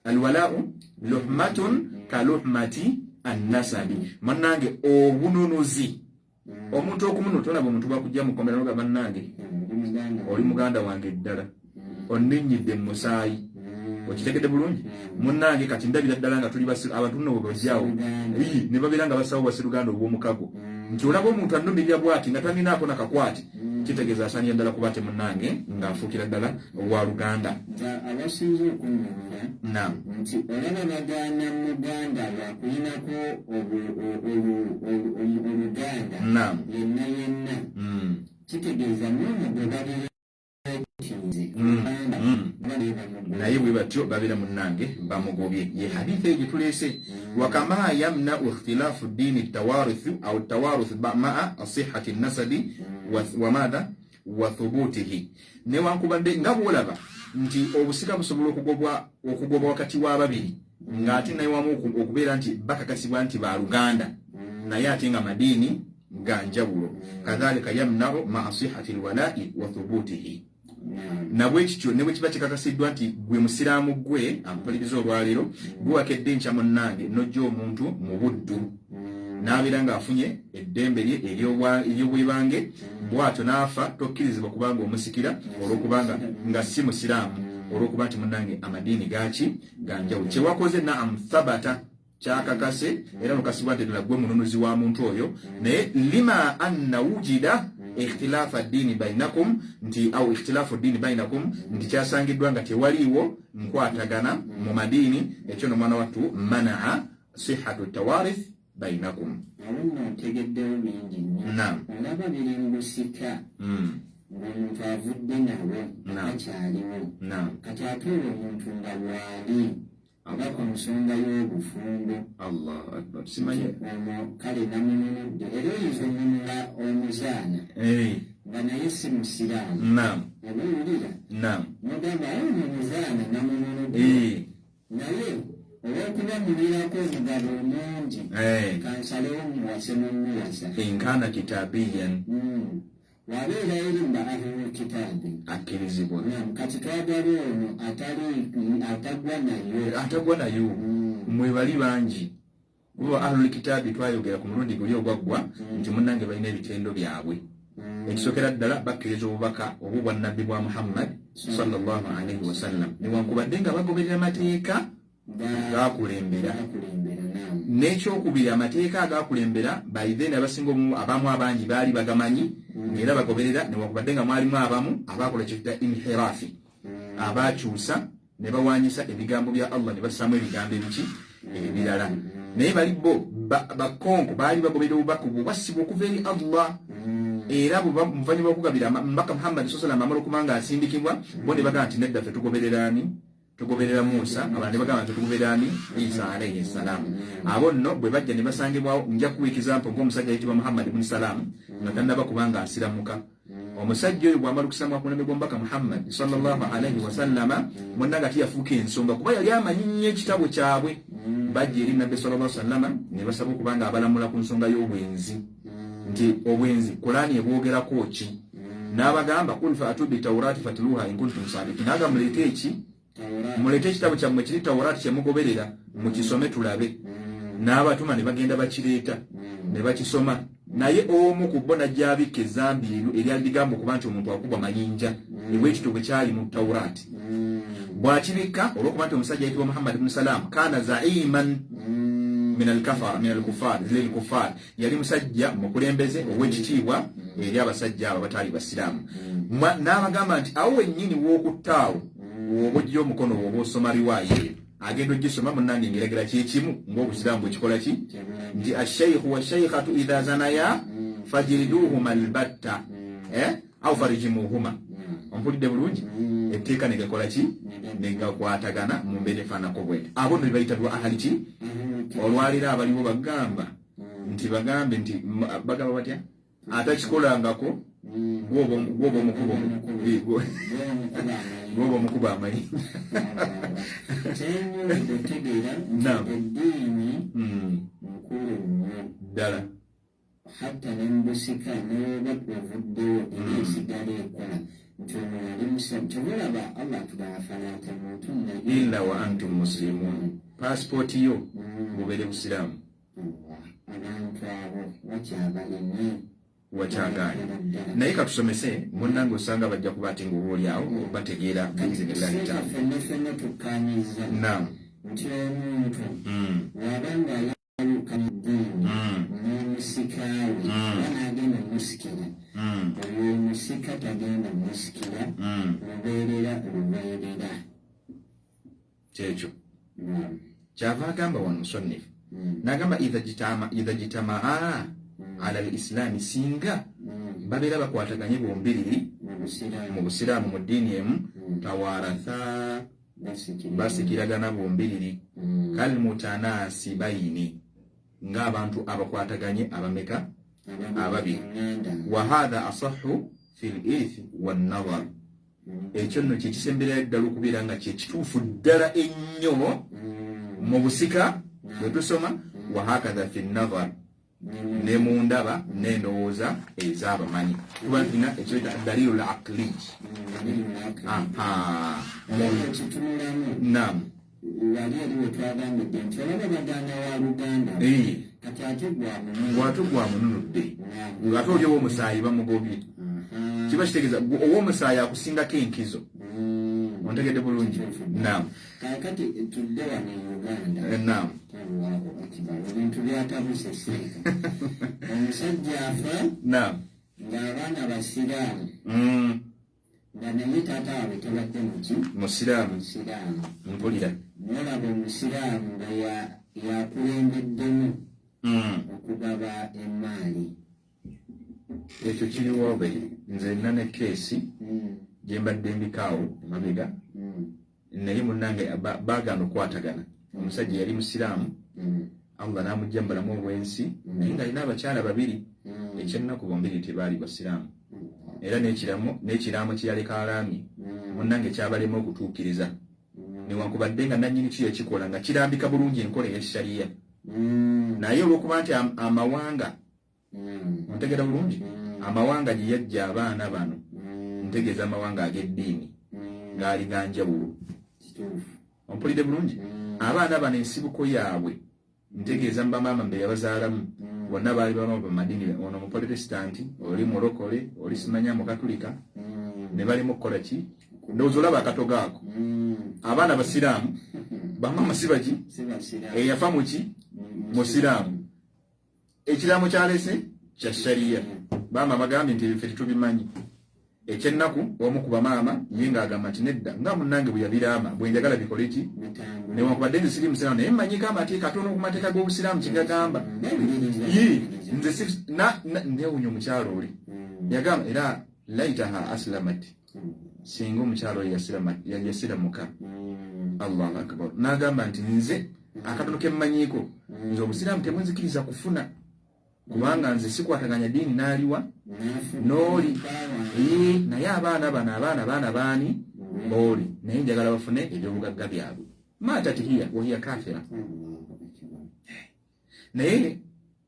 alwalaau luhmatun kaluhmati annasabi. Munnange, obununuzi, omuntu okumunu, tolaba omuntu bakujja mukomera noga, bannange, oli muganda wange ddala, onninnyidde mu musaayi. Okitegedde bulungi, munnange? Kati ndabira ddala nga tuli abantu nno bwe bajjawo ne babeera nga basawo baseruganda obw'omukago, nti olaba omuntu annumirira bwati nga taninaako nakakwati, kitegeeza asaanira ddala kuba te munnange ng'afuukira ddala wa luganda. Abasinze okunyumira nti olaba bagaana muganda lwakulinako oluganda yenna yenna, kitegeeza n'ono gwe babiri. Naye bwe batyo babeera, munnange, bamugobye. Ye haditha eyo gyetuleese, wakama yamnau ikhtilafu ddiini tawaruthu au tawaruthu maa sihati nasabi wamadha wa thubutihi. Newankubadde nga bwolaba nti obusika busobola okugobwa wakati w'ababiri, ng'ate naye wamu okubeera nti bakakasibwa nti baluganda, naye ate nga madiini ga njawulo, kadhalika yamnau maa sihati lwalai wa thubutihi. Nabwe kityo ne bwe kiba kikakasiddwa nti gwe musiraamu, gwe ampuliriza olwaleero, gwe wakedde enkya, munnange, n'ojja omuntu mu buddu n'abeera ng'afunye eddembe lye ery'obwebange, bw'atyo n'afa, tokkirizibwa kubanga omusikira olw'okubanga nga si musiraamu, olw'okuba nti, munnange, amadiini gaki ganjawulo. Kyewakoze, naam, thabata, kyakakase era nokasibwa nti ddala gwe mununuzi wa muntu oyo, naye lima anna wujida ikhtilaafa ddiini bainakum, nti au ikhtilaafu ddiini bainakum, nti kyasangiddwa nga tewaliiwo nkwatagana mu madiini, ekyo no mwana wattu manaa sihatu tawarith bainakum. Awo nno ntegeddewo bingi nnyo. Olaba biri mu busika, ng'omuntu avudde nawo, takyaliwo. Kati ate olwo omuntu nga bwali oba ku nsonga y'obufumbo. Allahu akbar, simanyi. Omwo kale namununudde, era oyinza onunula omuzaana nga naye si musiraamu. Oba owulira nogamba, ono omuzaana namununudde, naye olw'okuba mulirako omugabo omungi, kansalewo muwase nomuwasa. Inkana kitabiyan. Wabeera eri mba ahlul kitaabi. Akkirizibwa. Kati twagala ono atali atagwa nayo. Atagwa nayo. Mwebali bangi, kuba ahlul kitaabi twayogera ku mulundi guli ogwaggwa nti, munnange, balina ebitendo byabwe. Ekisookera ddala, bakkiriza obubaka obw'obwannabbi bwa Muhammad sallallahu alaihi wasallam, newankubadde nga bagoberera mateeka gakulembera. N'ekyokubiri, amateeka agakulembera by then abasinga abamu abangi baali bagamanyi, ngaera bagoberera, newankubadde nga mwalimu abamu abakola kyetuyita inhirafi, abakyusa ne bawanyisa ebigambo bya Allah ne bassaamu ebigambo ebiki ebirala. Naye bali bo bakonko baali bagoberera obubaka obwo bwassibwa okuva eri Allah, era muvanyuma okugabira mbaka Muhammad sallam amala okuba nga asindikibwa, bo ne bagamba nti nedda, ffe tugoberera ani? Tugoberera Musa. Abalala ne bagamba nti tugoberera ani? Isa alaihi ssalam. Abo nno bwe bajja ne basangibwawo, nja kuwa example ng'omusajja ayitibwa Muhammad buni Salaamu nga tannaba kubanga asiramuka. Omusajja oyo bw'amala okusiramuka ku mulembe gw'omubaka Muhammad sallallahu alaihi wasallama, monna nga tiyafuuka ensonga, kuba yali amanyi nnyo ekitabo kyabwe. Bajja eri Nabbi sallallahu sallama ne basaba okuba nga abalamula ku nsonga y'obwenzi, nti obwenzi Kulaani ebwogerako ki? N'abagamba, kul faatu bitaurati fatluha in kuntum sadikin. Aga muleete eki, muleete ekitabo kyammwe kiri Taurati kyemugoberera, mukisome tulabe. N'abatuma ne bagenda bakireeta ne bakisoma, naye omu ku bo najja abikka ezambi eryo eryali ligamba okuba nti omuntu akubwa mayinja, ebwekityo bwe kyali mu Taurati. Bw'akibikka, olw'okuba nti omusajja ayitibwa Muhammad bnu Salaamu kana zaiman min alkafara min alkufar lilkufar, yali musajja mukulembeze ow'ekitiibwa eri abasajja abo abataali basiraamu, n'abagamba nti awo wennyini w'okuttaawo woba ojja omukono woba osoma riwaaya eyo, agenda ogisoma, munnange, ngeragira kyekimu ng'obusiraamu bwekikola ki, nti asheikhu washeikhatu idha zanaya fajriduhuma albatta, eh? Au farjimuhuma. Ompulidde bulungi? Etteeka ne gakola ki? Ne gakwatagana mu mbeera efaanako bweti. Abo nno bebayita dwa ahali ki? Olwaleero abaliwo bagamba nti bagambe nti bagamba batya? Atakikolangako gwoba omukuba gwoba omukuba amanyi. Kyenyongedde otegeera nti eddiini nkulu nnyo ddala. Hatta ne mubusika newoba ovuddeyo era esigala ekola nti ono yali musiramu kyova olaba Allah atugamba fala tamutunna illa wa antum muslimun. Passport yo bubeere busiraamu. Abantu abo bakyabalina wakyagaanye naye katusomese munnange osanga bajja kuba ate nga oba oliawo bategeera biizinillahi taala. Ffenna ffenna tukkaanyizza nti omuntu bw'aba nga ayawukana eddiini n'omusika we oba n'agenda omusikira, oyo omusika tagenda musikira lubeerera lubeerera. Kyekyo kyava agamba wano musonnifu n'agamba idha jitamaa ala lislaami, singa babeera bakwataganye bombiriri mu busiraamu mu ddiini emu, tawaratha, basikiragana bombiriri, kalmutanasibaini, ng'abantu abakwataganye abameka? Ababiri. Wa hatha asahu fi lirithi wannadhar. Ekyo nno kyekisemberera ddala okubeera nga kyekituufu ddala ennyo mu busika bwe tusoma. Wahakatha fi nadhar, ne mu ndaba n'endowooza ez'abamanyi, tuba tulina ekyoyita dalilu laqli. Nam wali eri wetwagambidde nti olaba baganda wa luganda kati ate gwate gwamununudde ng'ate oli ow'omusaayi bamugobye, kiba kitegeeza ow'omusaayi akusingako enkizo. Ontegedde bulungi? Nam. Kakati tudde wano e Uganda. Nam. Allahu akbar, ebintu byatabuse seeka. Omusajja afa ng'abaana basiraamu, nga naye taata waabwe tabadde muki? Musiraamu. Musiraamu. Mpulira. Nolaba omusiraamu nga yakulembeddemu okugaba emaali. Ekyo kiriwo be nze nina ne keesi gye mbadde mbikaawo emabega, naye munnange baagaana okukwatagana. Omusajja yali musiraamu, Allah n'amugja mu bulamu obw'ensi, naye ng'alina abakyala babiri. Ekyennaku bombiri tebaali basiraamu, era n'ekiraamo kye yaleka alaamye munnange kyabalema okutuukiriza, newankubadde nga nannyini kyo yakikola nga kirambika bulungi enkola eya shariya, naye olw'okuba nti amawanga, ontegeera bulungi, amawanga gye yajja abaana bano, ntegeeza amawanga ag'eddiini, gaali ga njawulo. Ompulidde bulungi? Abaana bano ensibuko yaabwe, ntegeeza mu bamaama be yabazaalamu, bonna baali bamaama bamadini. Ono muprotesitanti, oli mulokole, oli simanya mukatulika, ne balimu okukola ki? Ndowooza olaba akatogo ako. Abaana basiraamu, bamaama si baki? Eyafa muki? Musiraamu. Ekiraamo kyalese kya shariya. Maama bagambye nti ebiffe tetubimanyi. Ekyennaku omu ku bamaama ye ng'agamba nti nedda, nga munnange bwe yabiraama bwe njagala bikole ki, newankubadde nze siri musiraamu, naye mmanyiko amateeka katono ku mateeka g'obusiraamu kyegagamba. Ye nze newunya omukyalo oli yagamba era laitaha aslamat, singa omukyalo oyo yasiramuka. Allahu akbar. N'agamba nti nze akatono kemmanyiiko, nze obusiraamu temunzikiriza kufuna, kubanga nze sikwataganya ddiini n'aliwa n'oli. Naye abaana bano abaana baana baani booli, naye njagala bafune ebyobugagga byabwe. Matat hiya wahiya kafira. Naye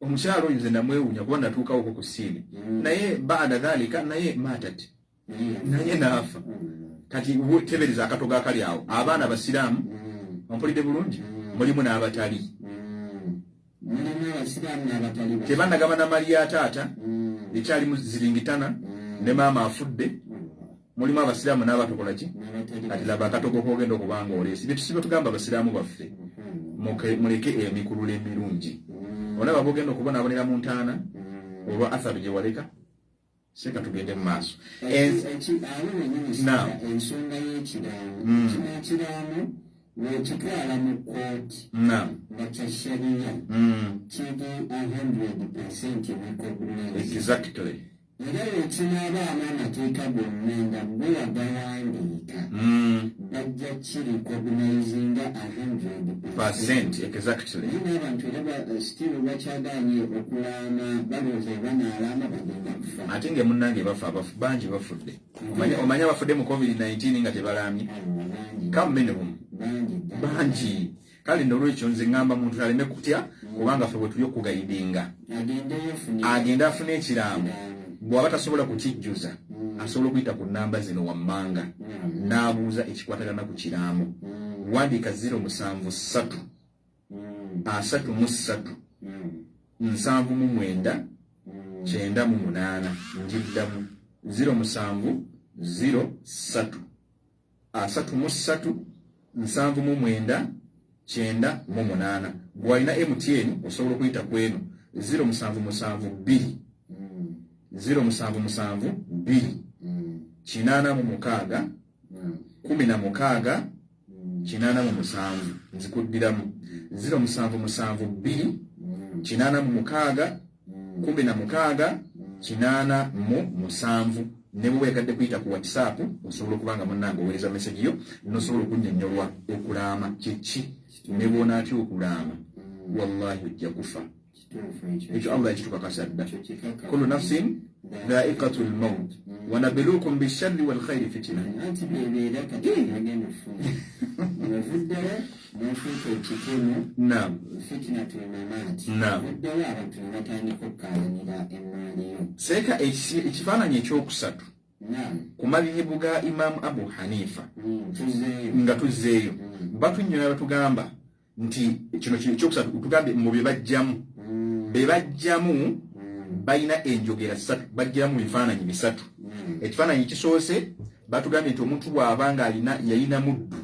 omukyalo oyo nze namwewunya kuba natuukawoko ku siini, naye baada dhalika naye matat, naye naafa. Kati tebereza akatogo akali awo, abaana basiraamu, ompulidde bulungi, mulimu n'abatali. Tebanagabana mali ya taata, ekyalimu ziringitana ne maama afudde, mulimu abasiraamu n'abatukola ki? Kati laba akatogo kogenda okubanga oleesi. Byetusiba tugamba abasiraamu baffe, muleke emikululo emirungi. Olaba bogenda okubonaabonera mu ntaana olwa atharu gye waleka. Seka tugende mu maaso. Awo wenyini ensonga y'ekiraamo, kino ekiraamo wekitwala mu kooti nga kya shariya, kiri 100% recognized. Era bwekinaabaamu amateeka gonna nga bo wagawandiika, bajja kirecognizinga 100%. Exactly. Naye n'abantu era still bakyagaanye okulaama, balowooza bwe banaalaama bagenda kufa. Ate nga munnange bafa, abafu bangi bafudde. Omanye abafudde mu COVID-19 nga tebalaamye? Allah, bangi. Come minimum. Bangi ddala. Bangi. Kale nolwekyo nze ŋŋamba muntu aleme kutya, kubanga ffe bwe tuli okuguidinga. Agendeyo ofune Agende afune ekiraamo. Bw'aba tasobola kukijjuza, asobola okuyita ku nnamba zino wammanga n'abuuza ekikwatagana ku kiraamo. Wandiika 073 33 79 98. Njiddamu, 0703 33 79 98. Bw'alina MTN osobola okuyita ku eno 0772 0772 86 16 87. Nzikuddiramu, 0772 86 16 87. Ne bwe weyagadde kuyita ku WhatsApp, osobola okuba nga munnange oweereza message yo, nosobola okunnyonnyolwa okulaama kiki. Ne bw'onaatya okulaama, wallahi ojja kufa. Kituufu ekyo. Ekyo Allah yakitukakasa dda. Ekyo kikaka. Kullu nafsin dhaiqatu lmaut wanabluukum bisharri walkhairi fitina. Anti byebeera kati bagenda okufuna ovuddewo nofuuka ekikemo. Naam. Fitina tulmamaati. Naam. Ovuddewo abantu ne batandika okukaayanira emmaali yo. Seeka ekifaananyi ekyokusatu Naam. ku madhihibu ga Imaamu Abu Hanifa. Tuzzeeyo. Nga tuzzeeyo, batunnyola batugamba nti kino ekyokusatu tugambye mu bye bajjamu, be bajjamu balina enjogera ssatu, bajjiramu bifaananyi bisatu. Ekifaananyi kisoose, batugambye nti omuntu bw'aba nga alina yalina muddu,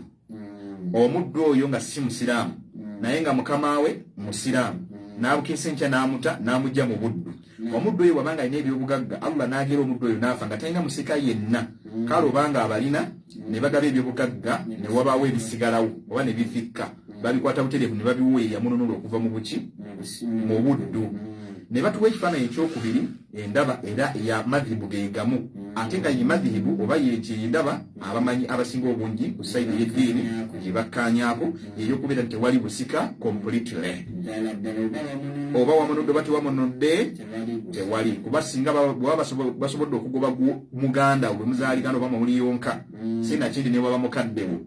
omuddu oyo nga si musiraamu, naye nga mukama we musiraamu, n'abukeesa enkya n'amuta n'amugja mu buddu, omuddu oyo bw'aba nga alina ebyobugagga, Allah n'agera omuddu oyo n'afa nga talina musika yenna, kale obanga abalina ne bagaba ebyobugagga ne wabaawo ebisigalawo oba ne bifikka, babikwata butereevu ne babiwa eyamununula okuva mu buki, mu buddu. Ne batuwa ekifaananyi ekyokubiri, endaba era ya madhibu gegamu, ate nga ye madhibu oba yendaba abamanyi abasinga obungi ku side y'eddiini gye bakkaanyaako, eyokubeera nti tewali busika completely. Ddala ddala, oba wamununudde, Oba wamunudde oba tewamunudde, tewali busika. Tewali, kuba singa bwaba basobodde okugoba muganda we muzaaligana oba muliyonka, sinakindi ne bwaba mukaddewo,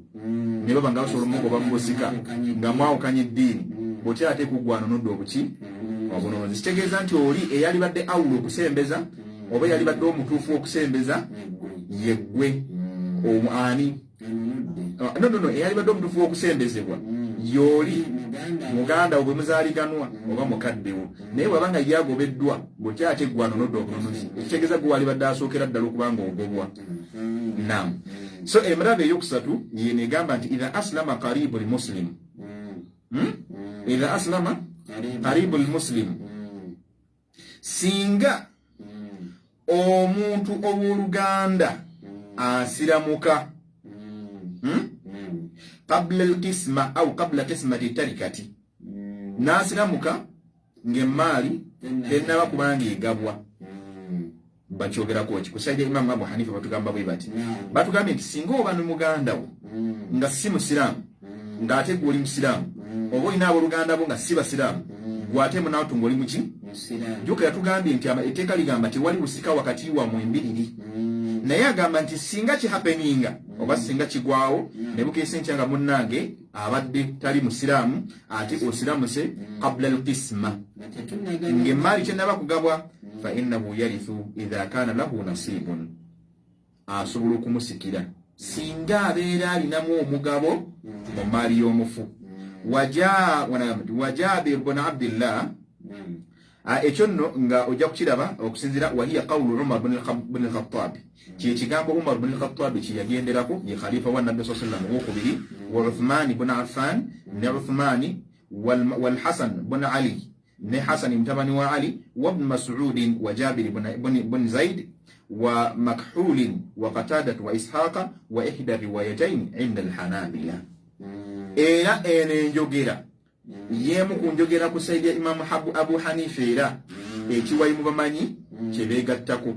ne baba nga basobola omugoba mu busika nga mwawukanya eddiini, bw'otya ate kuggwanonodde obuki, obununuzi. Kitegeeza nti oli eyalibadde awula okusembeza oba eyalibadde omutuufu okusembeza yeggwe ani? Anunudde. Ah, no, no, no, eyalibadde omutuufu w'okusembezebwa y'oli muganda. Muganda wo bwe muzaaliganwa oba mukaddewo, naye bw'aba nga ye agobeddwa, bw'otya ate gwanonodde obununuzi, ekitegeeza gwe walibadde asookera ddala okuba nga ogobwa. Nam, so emuraba eyokusatu yeno egamba nti idha aslama qaribu lmuslim, Idha aslama qaribu lmuslim, singa omuntu owooluganda asiramuka, Qabla alqisma au qabla qismati tarikati, n'asiramuka ng'emmaali tennaba kubanga egabwa, bakyogerako ki? Ku side ya Imamu Abu Hanifa batugamba bwe bati, batugambye nti singa oba ne muganda wo nga si musiraamu, ng'ate gwe oli musiraamu, oba olina abooluganda bo nga si basiraamu, gwe ate munaatu ng'oli muki? Musiraamu. Juka yatugambye nti etteeka ligamba tewali busika wakati wammwe embiriri, naye agamba nti singa kihappeninga oba singa kigwawo ne bukeesa enkya nga munnange abadde tali musiraamu ate osiramuse qabla alqisma, nga tetunnagaba, ng'emmaali tennaba kugabwa, fa innahu yarithu idha kana lahu nasibun, asobola okumusikira singa abeera alinamu omugabo mu maali y'omufu. Wa Jabir bun Abdillah. Ekyo nno nga ojja kukiraba okusinziira wahiya qawlu Umar bun al-Khattabi, kyekigambo Umar bun al-Khattabi kyeyagenderako, ye khalifa wa Nabbi saa sallam owokubiri, wa Uthmani bun Affan, ne Uthmani, walhasan bun Ali, ne Hasani mutabani wa Ali, wa Bnu Masudin, wa Jabiri bun Zaid, wa Makhulin, wa Qatadat, wa Ishaqa, wa ihda riwayataini inda alhanabila. Era eno enjogera yemu ku njogera ku side ya Imamu Abu Hanifa, era ekiwayi mu bamanyi kyebeegattako.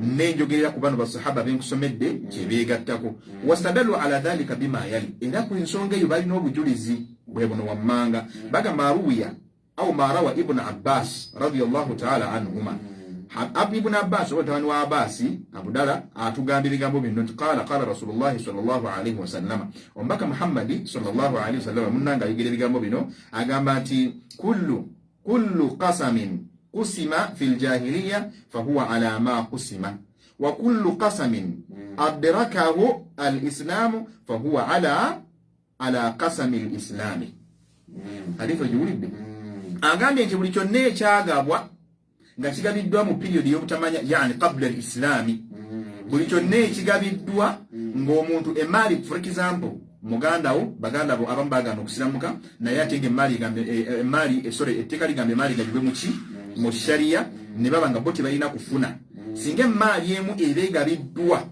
Nenjogerera ku bano basahaba benkusomedde kyebeegattako. Wastadallu ala dhalika bima yali, era ku nsonga eyo balina obujulizi bwe buno wammanga. Bagamba ruwiya au marawa Ibnu Abbas radiallahu taala anhuma, Ibnu Abbas oba mutabani wa Abbaasi Abudala atugamba ebigambo bino nti qala qala Rasulullahi sallallahu alaihi wasallama, omubaka Muhammadi sallallahu alaihi wasallama munnanga ayogera ebigambo bino, agamba nti kullu qasamin kusima fi ljahiliya fahuwa ala ma kusima, wa kullu qasamin adrakahu alislamu fahuwa ala qasami lislami. Hadithi ogiwulidde? Agambye nti buli kyonna ekyagabwa nga kigabiddwa mu period y'obutamanya, yani qabla alislami, buli kyonna ekigabiddwa ng'omuntu emaali, for example muganda wo, baganda bo abamu baganda okusiramuka, naye ate nga emaali emaali, sorry, etteeka ligamba emaali gabibwe muki mu sharia, ne baba nga bo tebalina kufuna. Singa emaali emu eba egabiddwa,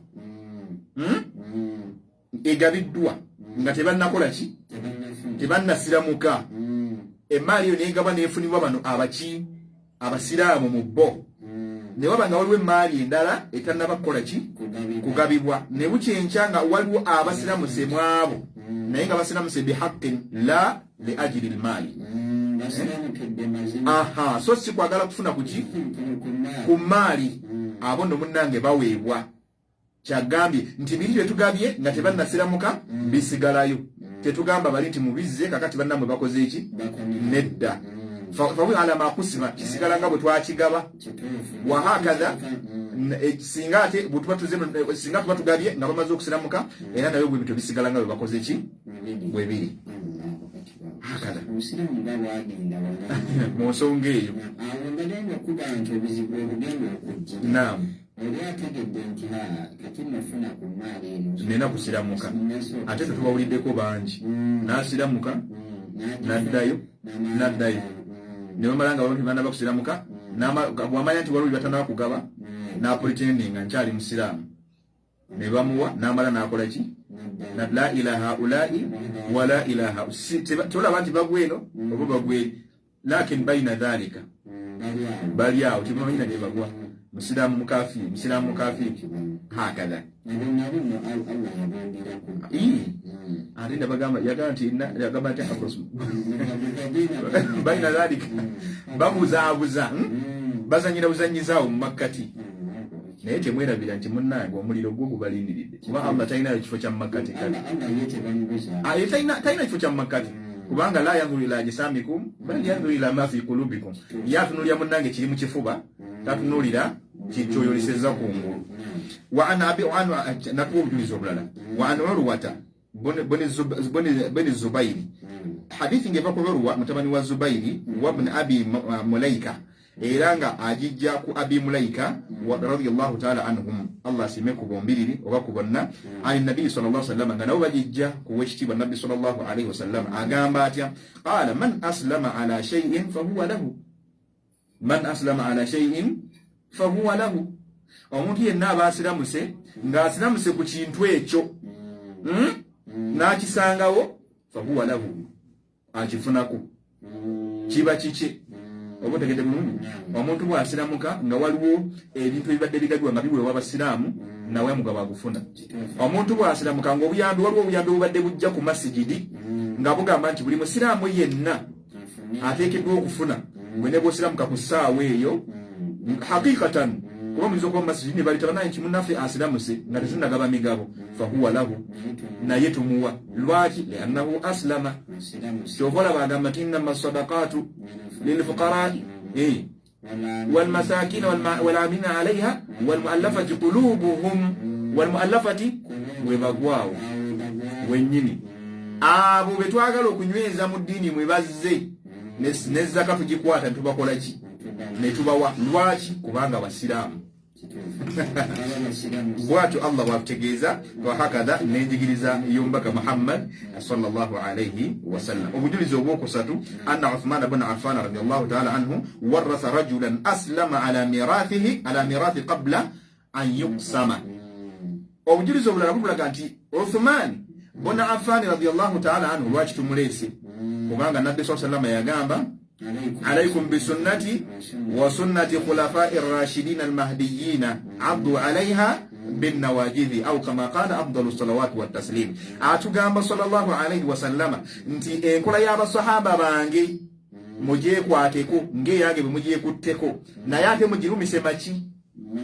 Egabiddwa nga tebannakola ki, tebannasiramuka, emaali eyo negabwa nefunibwa bano abaki abasiraamu mu bo, ne waba nga waliwo emaali endala etannaba kukola ki, kugabibwa, ne bukyenkya nga waliwo abasiramuse mu abo, naye nga basiramuse bihaqin la li ajili lmaali. Aha, so si kwagala kufuna kuki ku maali, abo nno munnange baweebwa. Kyagambye nti biri byetugabye nga tebannasiramuka bisigalayo. Tetugamba bali nti mubizze kakati bannammwe bakoze eki, nedda. Fahuwa ala ma kusima, kisigala nga bwe twakigaba. Wahakatha singa ate bwetuba tuze, singa tuba tugabye nga bamaze okusiramuka, era nayo bwe bityo bisigala nga bwe bakoze ki, bwe biri. Hakatha mu nsonga eyo. Awo mbadde okuga nti obuzibu obugenda okujja, Naam, oli ategedde nti kati nafuna ku maali eno, nina kusiramuka, ate tetubawuliddeko bangi n'asiramuka n'addayo n'addayo, ne bamala nga bamala bakusiramuka, bwamanya nti waliwo byebatanaba kugaba, n'apretendinga nkyali musiraamu, ne bamuwa, n'amala n'akola ki, na la ilaha haulai wala ilaha, tolaba nti bagweno oba bagweri, lakin baina dhalika bali awo tebamanyi na gyebagwa, musiraamu mukafiri, musiraamu mukafiri, hakatha. Nabo nno Allah yabongerako. Ate nabagamba, yagamba nti yagamba nti baina dhalika babuzaabuza, Bazanyira buzanyizaawo mu makkati. Naye temwerabira nti munnange omuliro gwo gubalindiridde, kuba Allah talinayo kifo kya mumakkati kati. Allah ye tebamubuza. Ah, ye talina kifo kya mumakkati, kubanga la yanzuru ila ajsamikum bal yanzuru ila ma fi qulubikum. Ye atunulira munnange kiri mu kifuba, tatunulira kikyoyoleseza kungulu. Wa an abi wa an, natuwa obujulizi obulala, wa an Urwata buni Zubairi, hadithi ngeva ku Urwa mutabani wa Zubairi, wa bni Abi Mulaika, era nga agijja ku Abi Mulaika radiyallahu taala anhum, Allah asime ku bombiriri oba ku bonna, ani nabii sallallahu alaihi wasallam, nga nabo bagijja ku wekitiibwa nabbi sallallahu alaihi wasallam. Agamba atya? Qala man aslama ala shay'in fahuwa lahu, man aslama ala shay'in fahuwa lahu. Omuntu yenna aba asiramuse ng'asiramuse ku kintu ekyo, N'akisangawo, fahuwa lahu, akifunako, kiba kiki. Oba otegedde bulungi? Omuntu bw'asiramuka nga waliwo ebintu ebibadde bigabibwa nga biweebwa abasiraamu, nawe mugabo agufuna. Omuntu bw'asiramuka nga obuyambi, waliwo obuyambi obubadde bujja ku masigidi nga bugamba nti buli musiraamu yenna ateekeddwa okufuna, gwe ne bw'osiramuka ku ssaawa eyo, hakikatan, kuba muyinza okuba mu masigidi ne baleeta banaye nti munnaffe asiramuse nga tetunnagaba migabo, fahuwa lahu, naye tumuwa. Lwaki? Liannahu aslama. Kyova olaba agamba nti innama sadaqatu lilfuqarai walmasakina walamina alaiha walmuallafati qulubuhum, walmuallafati webagwawo wennyini, abo betwagala okunyweza mu ddiini mwe bazze, ne zaka tugikwata netubakola ki, netubawa. Lwaki? Kubanga basiraamu. Bwatyo Allah bwatutegeeza, wahakatha n'enjigiriza y'omubaka Muhammad sallallahu alaihi wasallam. Obujulizi obwokusatu, anna Uthman bun Affan radiallahu taala anhu waratha rajulan aslama ala mirathihi, ala mirathi qabla an yuqsama. Obujulizi obulala butulaga nti Uthman bun Affan radiallahu taala anhu, lwaki tumuleese? Kubanga nabbi saa sallama yagamba Alaikum bisunnati wa sunnati khulafai rashidin almahdiyina addu alaiha binnawajidhi au kama qala afdalu salawati wataslim. Atugamba sallallahu alaihi wasallama nti enkola y'abasahaba bange mugyekwateko ng'eyange bwe mugyekutteko, naye ate mugirumise maki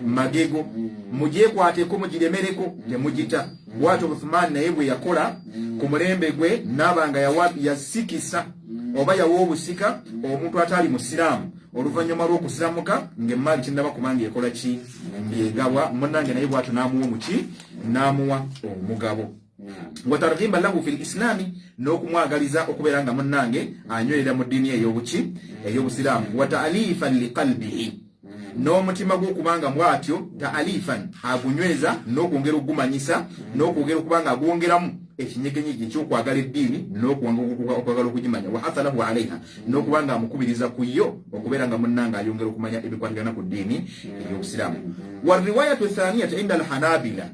magego, mugyekwateko mugiremereko, temugita. Bwatyo Uthman naye bwe yakola ku mulembe gwe, naaba nga yasikisa oba yawa obusika omuntu atali musiraamu oluvannyuma lw'okusiramuka ng'emmaali kinnaba kubanga ekola ki, ng'egabwa munnange, naye bwatyo n'amuwa omuki, n'amuwa omugabo. Wa targhiba lahu fi lislami, n'okumwagaliza okubeera nga munnange anywerera mu ddiini ey'obuki, ey'obusiraamu. Wa ta'alifan liqalbihi, n'omutima gw'okubanga bw'atyo ta'alifan agunyweza n'okwongera okugumanyisa n'okwongera okuba nga agwongeramu ekinyegenyege ekyokwagala eddiini n'okwagala okugimanya. Wa hathalahu alaiha, n'okuba nga amukubiriza ku yo okubeera nga munnange ayongera okumanya ebikwatagana ku ddiini ey'obusiraamu. Wa riwayatu thaniyatu inda alhanabila,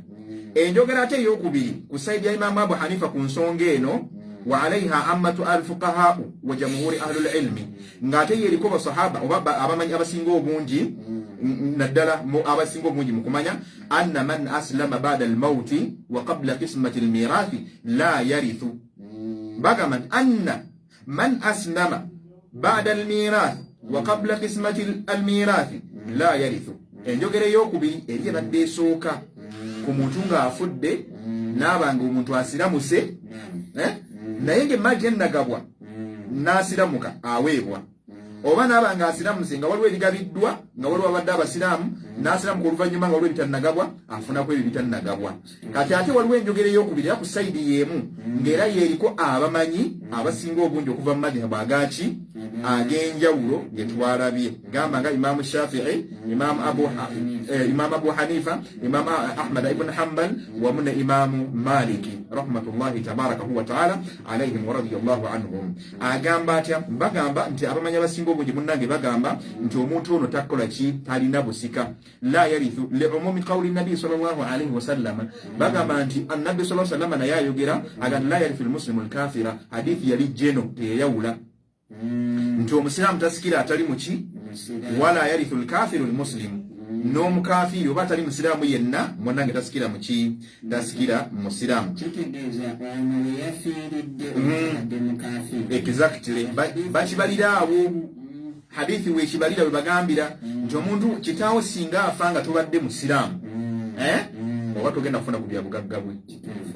enjogera ate eyokubiri ku side ya Imaamu Abu Hanifa ku nsonga eno, wa alaiha ammatu alfuqahau wa jamhuri ahlul ilmi, ng'ate yeriko basahaba oba abamanyi abasinga obungi, naddala abasinga obungi mu kumanya, anna man aslama bada almauti wa qabla qismati almirathi la yarithu. Bagamba nti anna man aslama bada almirathi wa qabla qismati almirathi la yarithu. Enjogera eyokubiri eri ebadde esooka ku muntu ng'afudde n'aba nga omuntu asiramuse, eh? Naye ng'emmaali tennagabwa n'asiramuka aweebwa, oba n'aba nga asiramuse nga waliwo ebigabiddwa nga waliwo abadde abasiraamu n'asiramuka oluvannyuma nga waliwo ebitannagabwa, afunako ebyo bitannagabwa. Kati ate waliwo enjogera eyokubiri era ku side y'emu ng'era yeeriko abamanyi abasinga obungi okuva mu madhihabu agaki ag'enjawulo ge twalabye, gamba nga Imaamu Shafii, Imaamu Abu Hanifa, Imaamu Ahmad ibn Hambal wamu ne Imaamu Maliki rahmatullahi tabarakahu wataala alaihim waradiyallahu anhum. Agamba atya? Bagamba nti abamanyi abasinga obungi munnange bagamba nti omuntu ono takola ki, talina busika, la yarithu liumumi qawli nabi sallallahu alaihi wasallama. Bagamba nti annabi sallallahu sallama naye ayogera agamba la yarithu lmuslimu lkafira. Hadithi yali jeno teyayawula nti omusiraamu tasikira atali muki, wala yarithu lkafiru lmuslimu, n'omukafiiri oba atali musiraamu yenna munnange tasikira muki, tasikira musiraamu. Kitegeeza ono we yafiiridde obadde mukafiiri. Exactly, bakibalira awo hadithi wekibalira we bagambira nti omuntu kitaawo singa afa nga tobadde musiraamu, eh? Oba togenda kufuna ku byabugagga bwe,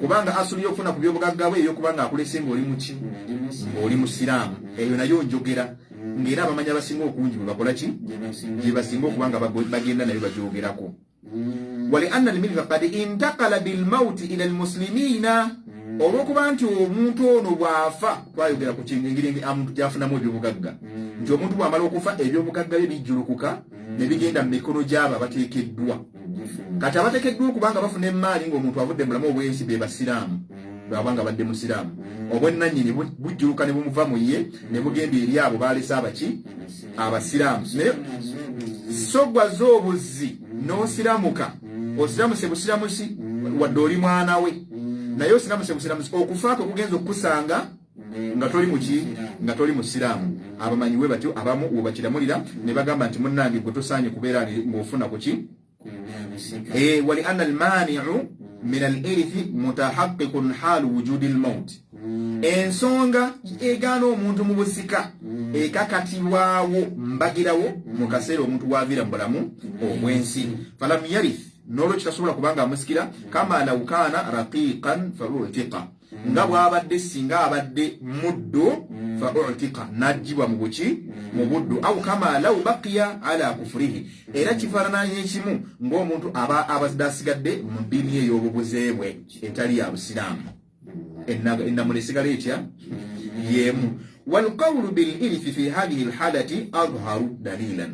kubanga asuli y'okufuna ku byobugagga bwe eyokuba nga akulese ng'oli muki, ng'oli musiraamu. Eyo nayo njogera ng'era abamanyi abasinga okungi bwe bakola ki, gye basinga okuba nga bagenda nayo bagyogerako. Walianna almilka kad intakala bilmauti ila almuslimina, olwokuba nti omuntu ono bw'afa, twayogera ku engeri omuntu gyafunamu ebyobugagga, nti omuntu bw'amala okufa ebyobugagga bye bijjulukuka ne bigenda mu mikono gy'abo abateekeddwa. Kati abateekeddwa okuba nga bafuna emmaali ng'omuntu avudde mu bulamu obw'ensi be basiraamu. Bw'aba nga badde musiraamu, obwennannyini bujjuluka ne bumuva mu ye ne bugenda eri abo baalese abaki, abasiraamu. Naye so gwaze obuzzi n'osiramuka, osiramuse busiramusi, wadde oli mwana we, naye osiramuse busiramusi, okufa kwe kugenza okukusanga nga toli muki, nga toli musiraamu. Abamanyi we batyo abamu webakiramulira ne bagamba nti munnange gwe tosaanye kubeera ng'ofuna kuki. Wali anna almaniu min alirithi mutahaqiqun halu wujudi lmaut, ensonga egaana omuntu mu busika ekakatibwawo mbagirawo mu kaseera omuntu waviira mu bulamu obw'ensi. Falam yarith, n'olwekyo tasobola kubanga amusikira. Kama law kaana raqiqan fautiqa, nga bw'abadde singa abadde muddu, fa utika, n'aggyibwa mu buki, mu buddu. Au kama law baqiya ala kufurihi, era kifaanana ekimu ng'omuntu aba abadde asigadde mu ddiini ye ey'obubuze bwe etali ya busiraamu. Ennamula esigala etya? Yemu. Walqawlu bilirithi fi hadhihi lhalati adharu dalilan,